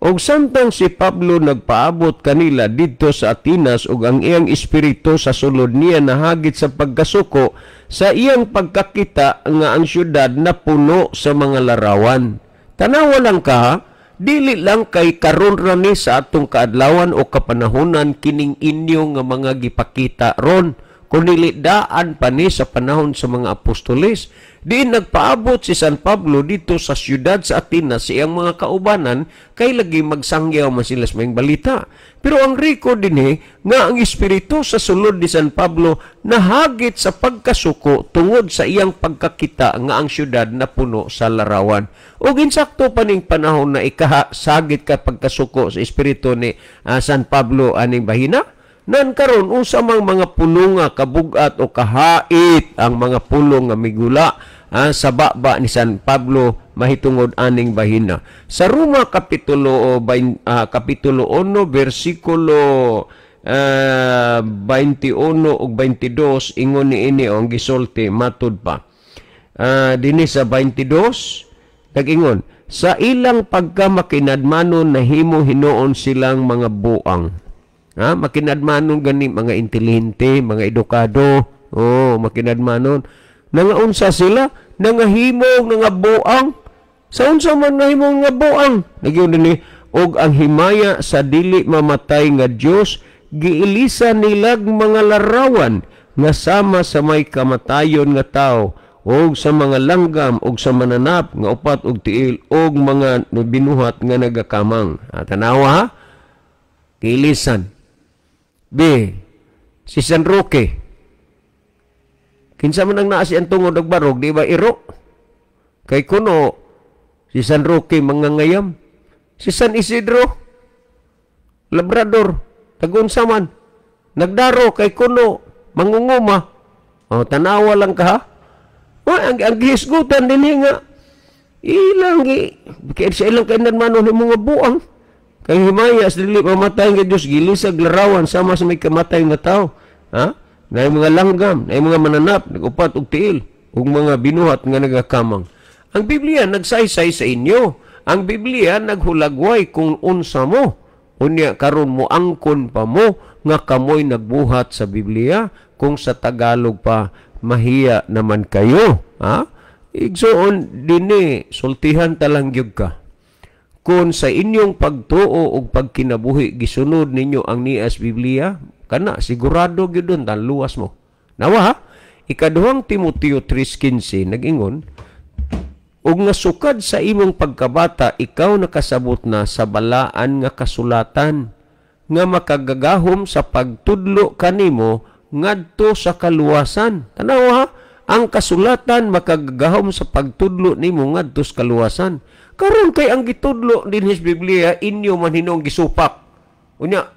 Og samtang si Pablo nagpaabot kanila didto sa Atenas ug ang iyang espiritu sa sulod niya nahagit sa pagkasuko sa iyang pagkakita nga ang syudad napuno sa mga larawan. Tanawa lang ka, dili lang kay karon ra ni sa atong kaadlawan o kapanahonan kining inyo nga mga gipakita ron, kundi daan pa ni sa panahon sa mga apostoles. Diin nagpaabot si San Pablo dito sa siyudad sa Atenas sa iyang mga kaubanan kay lagi magsangyaw man sila sa maayong balita. Pero ang record dinhi nga ang espiritu sa sulod ni San Pablo nahagit sa pagkasuko tungod sa iyang pagkakita nga ang siyudad napuno sa larawan. Ug insakto pa ning panahon na ikahasagit ka pagkasuko sa espiritu ni San Pablo aning bahina. Nan karon unsa mang mga pulong nga kabugat o kahait ang mga pulong nga migula sa baba ni San Pablo mahitungod aning bahina. Sa Roma kapitulo kapitulo 1 bersikulo 21 ug 22, ingon niini ang gisulti matud pa. Dinhi sa 22 nag-ingon, sa ilang pagkamakinadmanon nahimo hinuon silang mga buang. Ha, makinadmanon gani mga intelihente, mga edukado. Oh, makinadmanon. Nangaunsa sila, nangahimong nga buang. Sa unsa man nahimong nga buang? Nagyun dinhi, og ang himaya sa dili mamatay nga Dios giilisa nilag mga larawan nga sama sa may kamatayon nga tao og sa mga langgam og sa mananap nga upat og tiil og mga binuhat nga nagakamang. Ah, tanawa ha? Giilisan. B. Si San Roque. Kinsa man ang naa siyang tungod og barog, di ba iro? Kay kuno si San Roque mangangayam. Si San Isidro Labrador, tagunsa man nagdaro kay kuno mangunguma. O, tanawa lang ka ha. O, ang gihisgutan din nga ilang gi kay sa ilang kainadmanon ni mga buang kay himaya sa dili mamatay nga Dios gilisag larawan sama sa may kamatay nga tao, ha, na mga langgam, na mga mananap nagupat og tiil ug mga binuhat nga nagakamang. Ang Biblia nagsaysay sa inyo. Ang Biblia naghulagway kung unsa mo. Unya karon mo angkon pa mo nga kamoy nagbuhat sa Biblia. Kung sa Tagalog pa, mahiya naman kayo, ha? Igsoon dinhi, sultihan talang gyud ka. Kung sa inyong pagtuo ug pagkinabuhi gisunod ninyo ang nias Biblia, kana sigurado gyud dun luwas mo. Nawa ha? Ikaduhang Timoteo 3:15 nag-ingon, ug nga sukad sa imong pagkabata ikaw nakasabot na sa balaan nga kasulatan nga makagagahom sa pagtudlo kanimo ngadto sa kaluwasan. Tanawa ha? Ang kasulatan makagagahom sa pagtudlo nimo ngadto sa kaluwasan. Karon kay ang gitudlo dinhi sa Biblia inyo man hinuong gisupak. Unya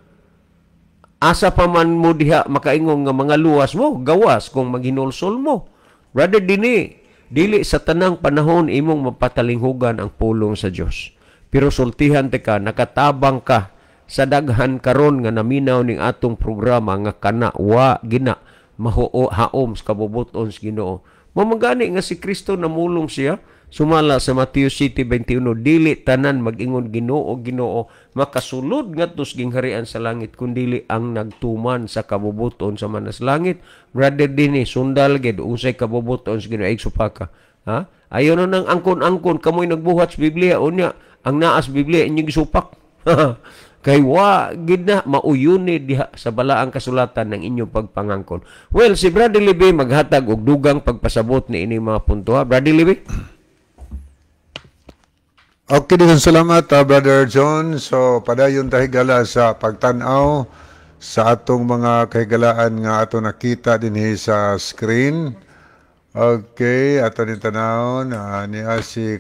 asa pa man mo diha makaingon nga mga luwas mo, gawas kung maghinulsol mo. Brother, dinhi dili sa tanang panahon imong mapatalinghugan ang pulong sa Dios. Pero sultihan te ka, nakatabang ka sa daghan karon nga naminaw ning atong programa nga kana wa gina mahuo haom sa kabubuton sa Ginoo. Mamagani nga si Kristo namulong siya sumala sa Mateo 7:21, dili tanan mag-ingon Ginoo, Ginoo makasulod ngadto sa gingharian sa langit, kundili ang nagtuman sa kabubuton sa manas langit. Brother, dinhi sundal gid unsay kabubuton sa Ginoo, supaka. Ha? Ayo na nang angkon-angkon kamoy nagbuhat sa Biblia, unya ang naas Biblia inyong gisupak. Kay wa gid na mauyuni diha sa balaang kasulatan ng inyong pagpangangkon. Well, si Brother Libi maghatag og dugang pagpasabot ni ini mga punto, ha. Brother Libi? Okay, din salamat, Brother John. So, padayon ta, higala, sa pagtan-aw sa atong mga kahigalaan nga ato nakita dinhi sa screen. Okay, ato ni tanawon niya si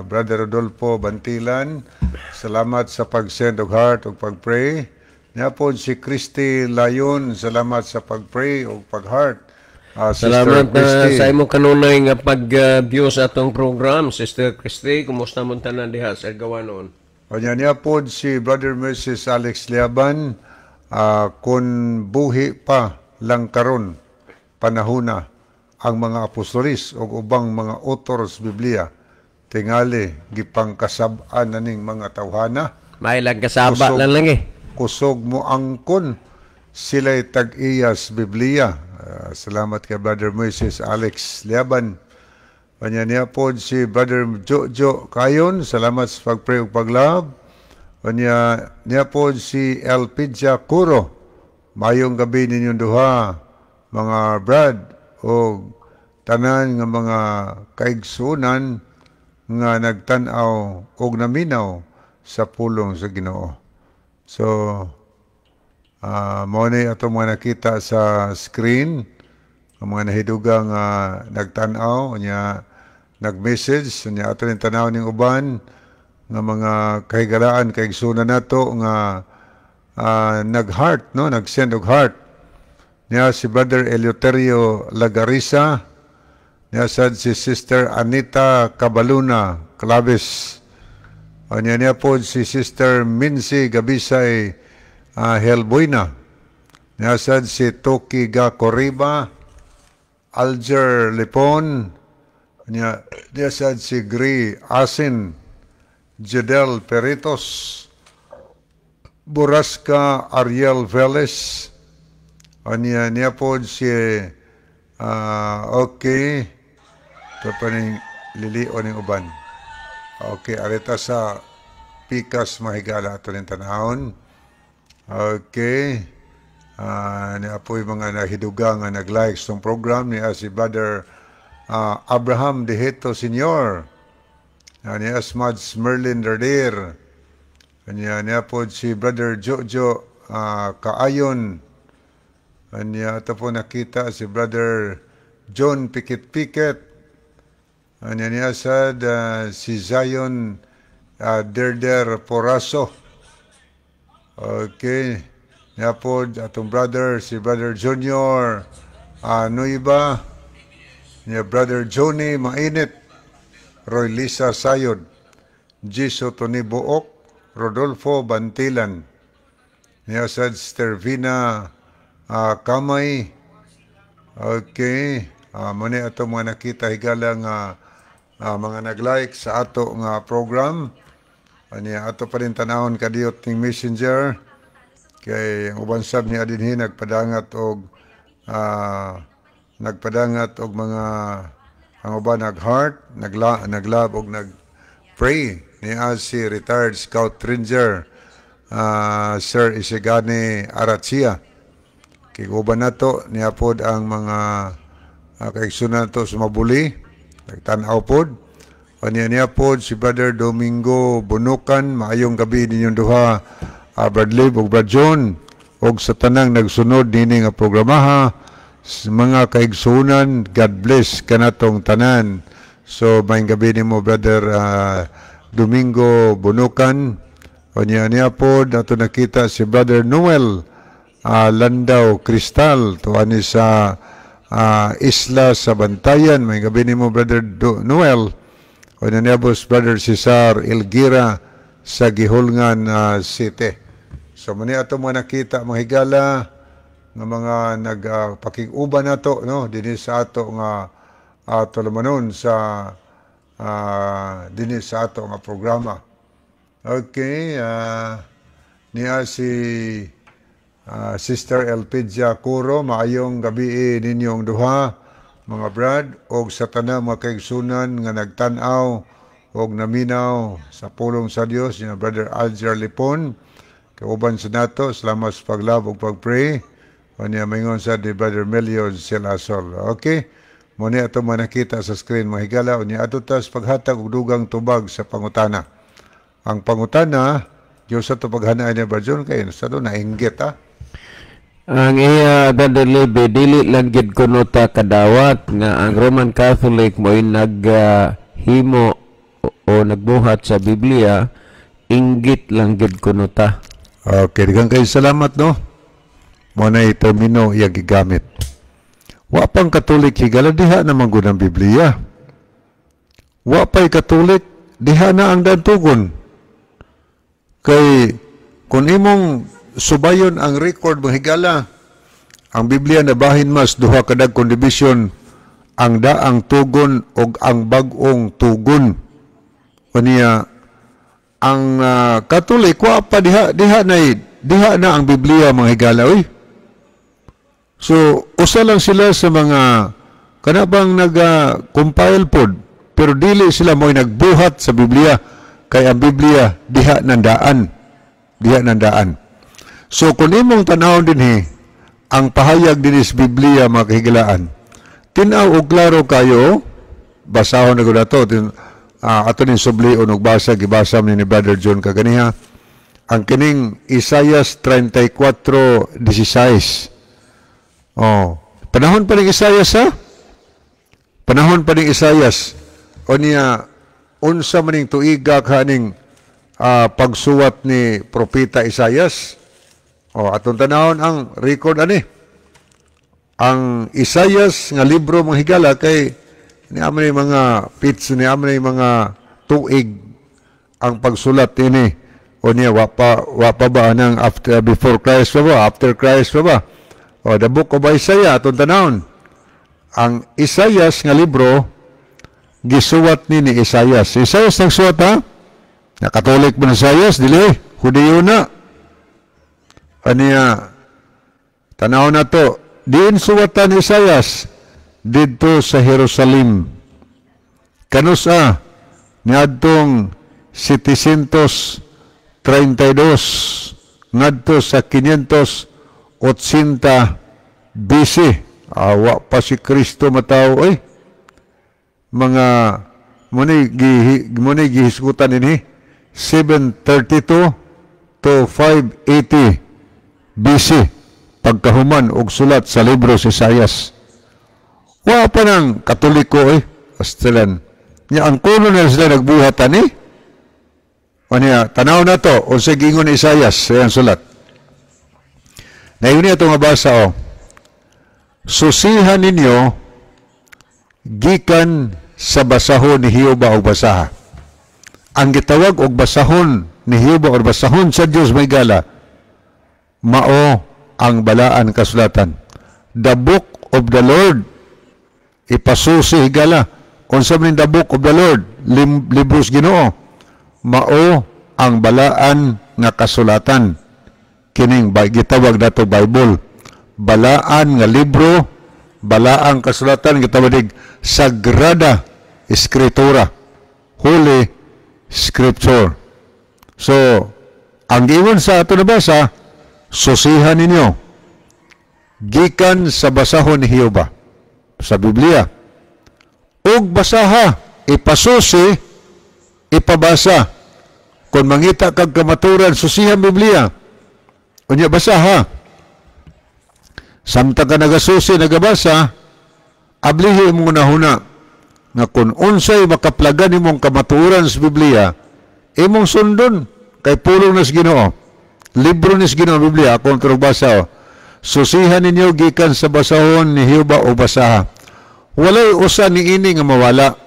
Brother Rodolfo Bantilan. Salamat sa pag-send og heart ug pag-pray. Niya po si Christy Layon, salamat sa pag-pray ug pag-heart. Sister Salamat na Christy. Sa imong kanunay nga pag-view sa atong program, Sister Christy. Kumusta mo tanan diha sa Gawanon? O niya niya po si Brother Mrs. Alex Liaban, kung buhi pa lang karon panahona ang mga apostolis o ubang mga authors Biblia, tingali gipangkasab-an na ning mga tawhana. May lang kasaba Kusog. lang lang eh. Kusog mo angkon sila'y tag-iyas Biblia. Salamat kay Brother Moises Alex Liaban. Kanya niya po si Brother Jojo Kayon. Salamat sa pag-pray ug pag-love. Kanya niya po si Elpidia Curo. Mayong gabi ninyong duha, mga brad o tanan nga mga kaigsunan nga nagtan-aw og naminaw sa pulong sa Ginoo. So, mao ni atong mga nakita sa screen, ang mga nahidugang nagtan-aw, unya nag-message, unya ato ning tanaw ning uban nga mga kahigalaan, kaigsunan nato nga nag-heart, no, nag-send og heart. Niya si Brother Eleuterio Lagarisa, niya sad si Sister Anita Cabaluna Claves. O niya niya po si Sister Mincy Gabisay Helboyna. Niya sad si Toki Gakoriba, Alger Lipon, niya, niya sad si Gri Asin, Judel Peritos. Borasca Ariel Velez. Anya niya po si okay. Ito pa ning lilion ning uban. Okay, arita sa pikas, mahigala, ato ning tanahon. Okay. Niya po yung mga nahidugang nga nag-like sa program niya, si Brother Abraham Deheto Sr. Niya Mads Merlin Dardir. Anya niya po si Brother Jojo Kaayon. Anya ito po nakita si Brother John Pikit Piket. Anya niya sad si Zion Derder Poraso. Okay. Niya po atong brother, si Brother Junior Nuiba. Niya Brother Johnny Mainit. Roy Lisa Sayod. Jiso Tony Buok. Rodolfo Bantilan. Niya sad Stervina Kamay. Okay. Muna ato mga nakita, higala, nga mga nag-like sa ato nga program. Anya ato pa rin tanawon kadiyot ning Messenger kay ang uban sab niya dinhi nagpadangat og mga, ang uban nag-heart, nag-love og nag-pray niya si retired Scout Ranger Sir Isigani Aratsia. Kay uban nato niya pod ang mga kaigsunan nato sa Mabuli, nagtan-aw pod. Anya niya pod si Brother Domingo Bunukan, maayong gabi ninyong duha, Brad Liv ug Brad John, ug sa tanang nagsunod nini nga programaha sa mga kaigsunan, God bless kanatong tanan. So maayong gabi nimo, Brother Domingo Bunukan. Unya niya pod ato nakita si Brother Noel Landau Cristal tuani sa isla sa Bantayan. Maayong gabi nimo, Brother Noel. Unya niya boss Brother Cesar Elgira sa Gihulngan City. So mani ato mga nakita, mga higala, nga mga nagpakig-uban nato, no, dinhi sa ato nga tulumanon sa dinhi sa ato nga programa. Okay, niya si Sister Elpidia Curo, maayong gabi ninyong duha, mga brad, og sa tanang mga kaigsunan nga nagtan-aw og naminaw sa pulong sa Dios, ni Brother Alger Lipon, kauban sa nato, salamat sa pag-love ug pag-pray. Unya maingon sa ni Brother Melio Silasol. Okay. Mo ni ato mga nakita sa screen, mga higala. Unya ato tas paghatag og dugang tubag sa pangutana. Ang pangutana, Diyos sa to paghanaan niya ba John kay sa do nainggit ah. Ang iya, Brother Lebe, dili lang gid kuno ta kadawat nga ang Roman Catholic mo'y naghimo o nagbuhat sa Biblia, inggit lang gid kuno ta. Okay, daghang kayo salamat, no. Mo na termino iya gigamit. Wa pang Katolik, higala, diha na man gud ang Biblia. Wa pa'y Katolik, diha na ang dantugon. Kay kung imong subayon ang record, mga higala, ang Biblia nabahin mas duha ka dagkong division, ang daang tugon og ang bag-ong tugon. Unya ang Katolik wa pa diha, diha na diha na ang Biblia, mga higala, oy. So usa lang sila sa mga kanabang naga-compile pod, pero dili sila mo'y nagbuhat sa Biblia kay ang Biblia diha nandaan. Diha nandaan. So kung imong tanawon dinhi ang pahayag dinhi sa Biblia, mga kahigalaan, tin-aw og klaro kayo, basahon na gud ato tin, ato ning sublion og basa, gibasa ni Brother John kaganiha ang kining Isaias 34:16. Oh, panahon pa ning Isaias ha? Panahon pa ning Isaias. O niya unsa man ning tuiga kaning pagsuwat ni Propeta Isaias? Oh, atong tanawon ang record ani. Ang Isaias nga libro, mga higala, kay ni amo ni mga pits, ni amo ni mga tuig ang pagsulat ini. O niya wa pa ba nang after, before Christ pa ba, after Christ pa ba? O, the Book of Isaiah, atong tanawon. Ang Isaias nga libro gisuwat ni Isaias. Isaias nagsuwat ha? Na Katolik ba ni Isaias? Dili, Hudiyo na. Aniya, tanaw na to, diin suwatan Isayas? Didto sa Jerusalem. Kanusa niadtong 732 ngadto sa 580 BC. Awa pa si Kristo matawo oy. Mga muni gihisgutan dinhi 732 to 580 BC pagkahuman og sulat sa libro si Isayas. Wa pa nang Katoliko eh. Astilan. Nya ang kuno na sila nagbuhat ani. Aniya, tanaw na to unsay giingon ni Isayas sa iyang sulat. Nayon niya ito nga basa oh. Susihan ninyo gikan sa basahon ni Jehova og basaha. Ang gitawag og basahon ni Jehova or basahon sa Dios, mga higala, mao ang balaan kasulatan. The book of the Lord, ipasusi, higala. Unsa man the book of the Lord? Libros Ginoo. Mao ang balaan nga kasulatan. Kining gitawag nato Bible. Balaan nga libro, balaang kasulatan, gitawag Sagrada Escritura. Holy Scripture. So, ang giingon sa ato nabasa, susihan ninyo gikan sa basahon ni Jehova sa Biblia. Ug basaha, ipasusi, ipabasa. Kung mangita kag kamaturan, susihan Biblia. Unya basaha. Samtang ka nagasusi, nagabasa, ablihi imong hunahuna nga kung unsay makaplagan imong kamatuoran sa Biblia, imong sundon kay pulong na sa Ginoo. Libro ni sa Ginoo Biblia, akong turong basa. Oh. Susihan ninyo gikan sa basahon ni Jehova o basaha. Walay usa ni ini nga mawala.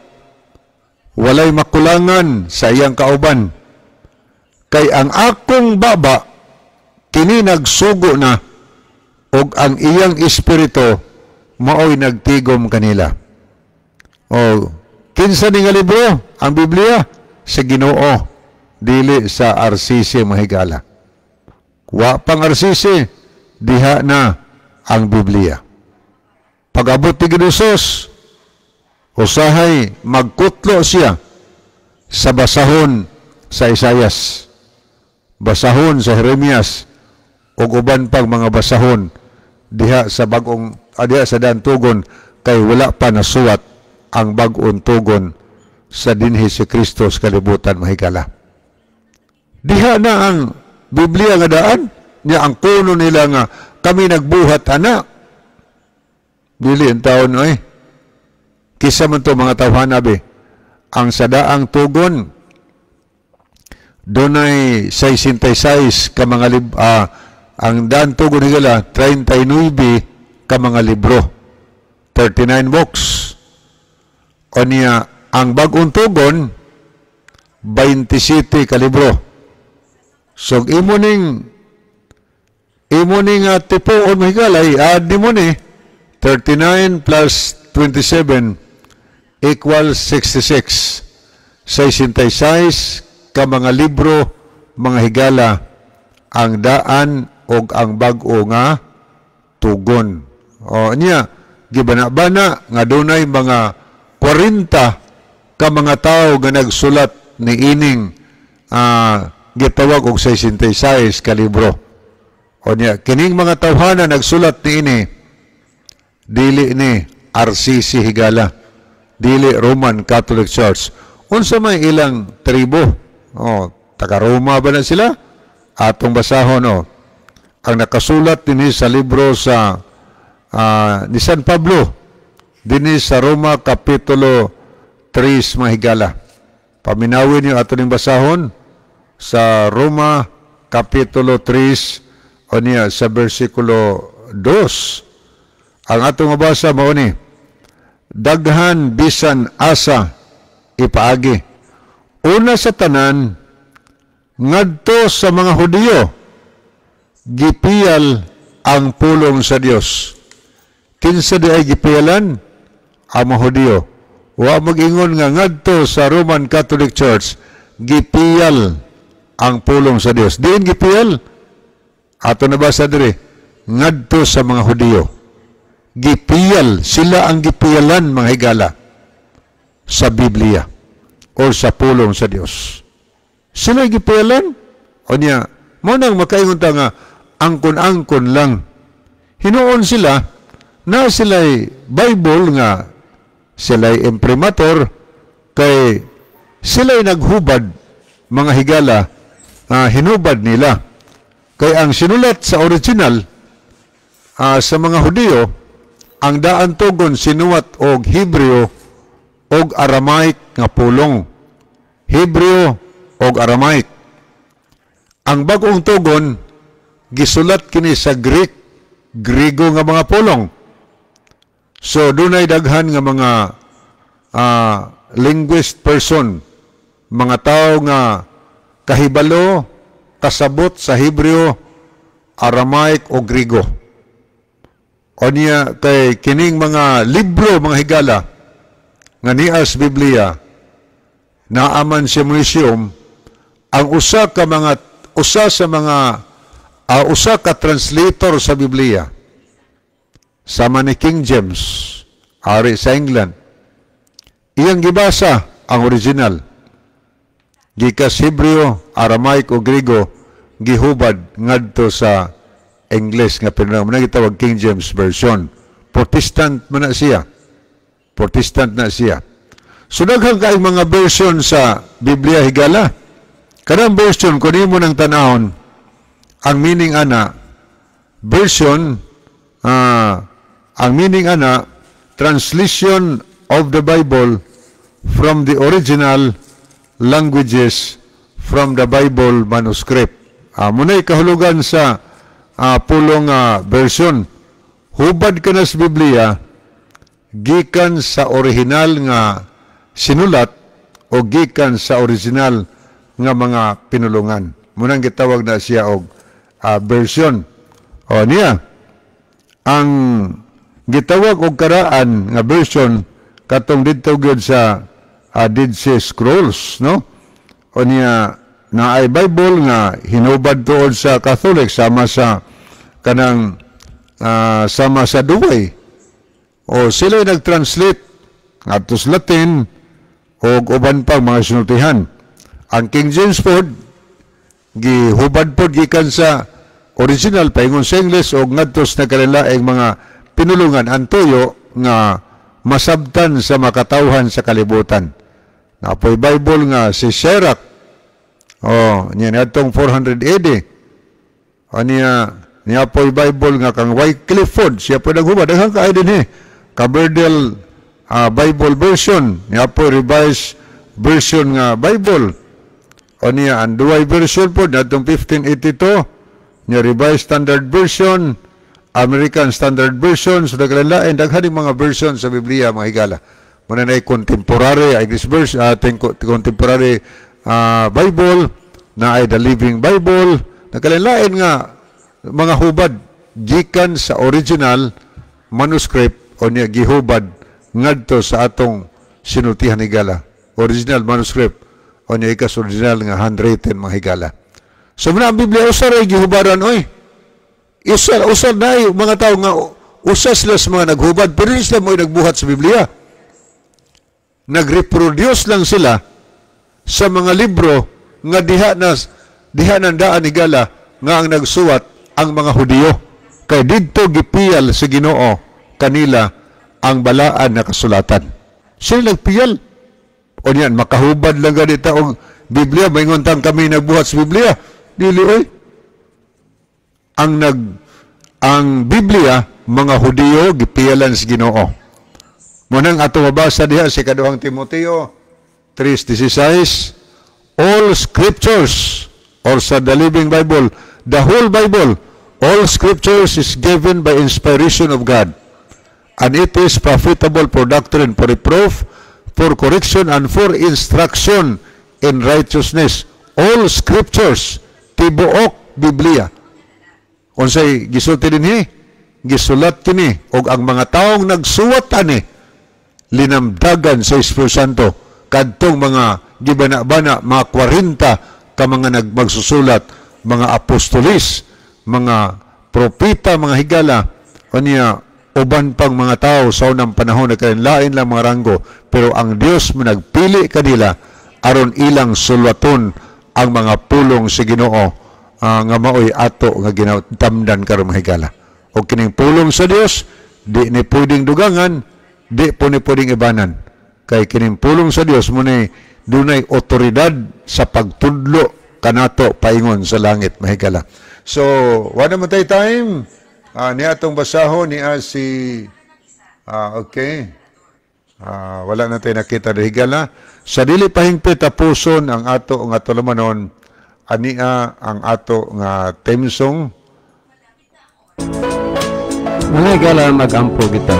Walay makulangan sa iyang kauban. Kay ang akong baba kini nagsugo na og ang iyang espiritu maoy nagtigom kanila. O kinsa ni nga libro? Ang Biblia sa Ginoo, dili sa RCC, mga higala. Wa pang RCC, diha na ang Biblia. Pag-abot ni Ginoos, usahay magkutlo siya sa basahon sa Isayas, basahon sa Jeremias, ug uban pang mga basahon diha sa bagong diha sa daan tugon, kay wala pa nasuwat ang bag-ong tugon sa dinhi si Kristo sa kalibutan, mga higala. Diha na ang Biblia nga daan niya. Ang kuno nila nga kami nagbuhat ana, dili ang taon oy. Kisa man to mga tawhana be? Ang sa daang tugon dunay 66 ka mga ang daan tugon, higala, 39 ka mga libro, 39 books. O niya ang bag-ong tugon, 27 ka libro. So imo ning tipuon, mga higala, i-add nimo ni 39 plus 27 equals 66. 66 ka mga libro, mga higala, ang daan og ang bag-o nga tugon. O niya gibana-bana nga dunay mga 40 ka mga tawo nga nagsulat ni ining gitawag og 66 ka libro. O niya kining mga tawhana nagsulat niini, dili ni RCC, higala, dili Roman Catholic Church. Unsa may ilang tribo? O taga Roma ba na sila? Atong basahon oh. Ang nakasulat dinhi sa libro sa ni San Pablo dinhi sa Roma kapitulo 3, mga higala. Paminawin niyo, ato ning basahon sa Roma kapitulo 3, o niya sa bersikulo 2. Ang atong mabasa mao ni: Daghan bisan asa ipaagi. Una sa tanan, ngadto sa mga Hudiyo gipiyal ang pulong sa Dios. Kinsa di ay gipiyalan? Ang mga Hudiyo. Wa mag-ingon nga ngadto sa Roman Catholic Church gipiyal ang pulong sa Dios. Diin gipiyal? Ato nabasa diri ngadto sa mga Hudiyo. Gipiyal sila, ang gipiyalan, mga higala, sa Biblia or sa pulong sa Dios. Sila gipiyalan. O niya, mo nang makaingon ta nga angkon-angkon lang. Hinuon sila na sila'y Bible nga sila'y imprimatur kay sila'y naghubad, mga higala, hinubad nila. Kay ang sinulat sa original sa mga Hudiyo, ang daan tugon sinuwat og Hebreo og Aramaic nga pulong. Hebreo og Aramaic. Ang bagong tugon gisulat kini sa Greek, Griego nga mga pulong. So dunay daghan nga mga linguist person, mga tao nga kahibalo, kasabot sa Hebreo, Aramaic o Griego. O niya, kay kining mga libro, mga higala, nga nias Biblia, naaman sa museum, ang usa ka mga usa sa mga usa ka translator sa Biblia sama ni King James, ari sa England, iyang gibasa ang original gikas Hebreo, Aramaic o Griego, gihubad ngadto sa English nga pinanang man gitawag King James Version. Protestant man na siya. Protestant na siya. So daghan kay mga version sa Biblia, higala. Kanang version, kun imo nang tanawon, ang meaning ana version, ang meaning ana, translation of the Bible from the original languages from the Bible manuscript. Muna'y kahulugan sa pulong version. Hubad ka na sa Biblia gikan sa original nga sinulat o gikan sa original nga mga pinulungan. Munang gitawag na siya og version. O niya, ang gitawag og karaan nga version katong didto gyud sa Dead Sea Scrolls, no? O niya, naay Bible nga hinubad tuod sa Catholic sama sa kanang sama sa Douay. O sila nag-translate ngadto sa Latin o uban pang mga sinultihan. Ang King James pod gihubad pod gikan sa original paingon sa English o ngadto sa nagkalainlaing mga pinulungan ang tuyo nga masabtan sa makatawhan sa kalibutan. Napoy Bible nga si Sirach. Oh, niya niadtong 400 AD. O niya, niya po'y Bible nga kang Wycliffe pod, siya po naghubad. Daghan kaayo din eh. Coverdale Bible version, niya po revised version nga Bible. O niya, ang Douay version po, niadtong 1582, niya Revised Standard Version, American Standard Version, so nagkalain, daghan yung mga version sa Biblia, mga higala. Muna na contemporary English version, contemporary Bible, na ay the Living Bible, nagkalain nga mga hubad gikan sa original manuscript o niya gihubad ngadto sa atong sinultihan, higala. Original manuscript o niya ikas original nga handwritten, mga higala. So muna ang Biblia usa ra gihubaran oy. Usa usa na mga tao nga usa sila sa mga naghubad pero hindi sila mo nagbuhat sa Biblia. Nag-reproduce lang sila sa mga libro nga diha nandaan, higala, nga ang nagsuwat ang mga Hudiyo. Kay didto gipiyal sa Ginoo kanila ang balaan na kasulatan. Sila nagpiyal. O niyan, makahubad lang ganita og Biblia, maingon tang kami nagbuhat sa Biblia. Dili oy. Ang Biblia, mga Hudiyo gipiyalan sa Ginoo. Munang ato mabasa diha sa ikaduhang Timoteo 3:16, all scriptures, or sa the Living Bible, the whole Bible, all scriptures is given by inspiration of God and it is profitable for doctrine, for reproof, for correction, and for instruction in righteousness. All scriptures, tibuok Biblia. Unsay gisulti dinhi? Gisulat kini og ang mga taong nagsuwat ani linamdagan sa Espiritu Santo kadtong mga gibana-bana, mga 40 ka mga nagmagsusulat, mga apostolis. mga propeta, mga higala, unya uban pang mga tao sa unang panahon, nagkalain lang mga ranggo, pero ang Dios mo nagpili kanila aron ilang sulwaton ang mga pulong sa Ginoo, nga maoy ato nga ginatamdan karon, mga higala. O kining pulong sa Dios, di ni pwedeng dugangan, di po ni pwedeng ibanan, kay kining pulong sa Dios mo ni dunay otoridad sa pagtudlo kanato paingon sa langit, mahigala. So wala man tay time, niya atong basahon niya si okay. Wala na tayo nakita na, higala. Sa dili pa hingpit tapuson ang ato nga tulumanon, ania ang ato nga theme song. Mga higala, mag-ampo kita.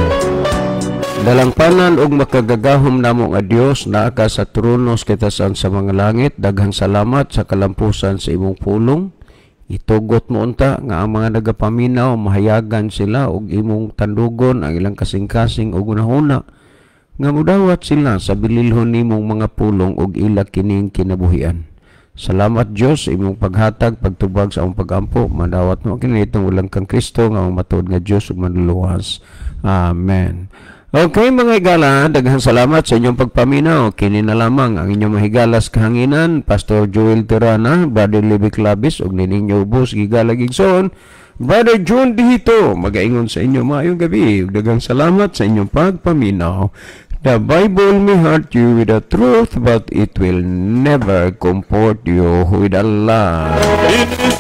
Dalangpanan ug makagagahom namo nga Dios, naa ka sa trono sa kitasan sa mga langit, daghang salamat sa kalampusan sa imong pulong. Itugot mo unta nga ang mga nagapaminaw mahayagan sila og imong tandugon ang ilang kasing-kasing ug hunahuna nga mudawat sila sa bililhon nimong mga pulong ug ila kining kinabuhian. Salamat, Dios, sa imong paghatag, pagtubag sa among pagampo. Madawat mo kini itong ulang kang Kristo nga ang matuod nga Dios ug manluluwas. Amen. Okay, mga higala, daghang salamat sa inyong pagpaminaw. Kini na lamang ang inyong mahigalas kahanginan, Pastor Joel Tirana, Brother Libby Clavis, ug nininyo ubos gigala gigsoon, Brother John Dihito, magaingon sa inyo maayong gabi. Ug daghang salamat sa inyong pagpaminaw. The Bible may hurt you with the truth, but it will never comfort you with a lie. It is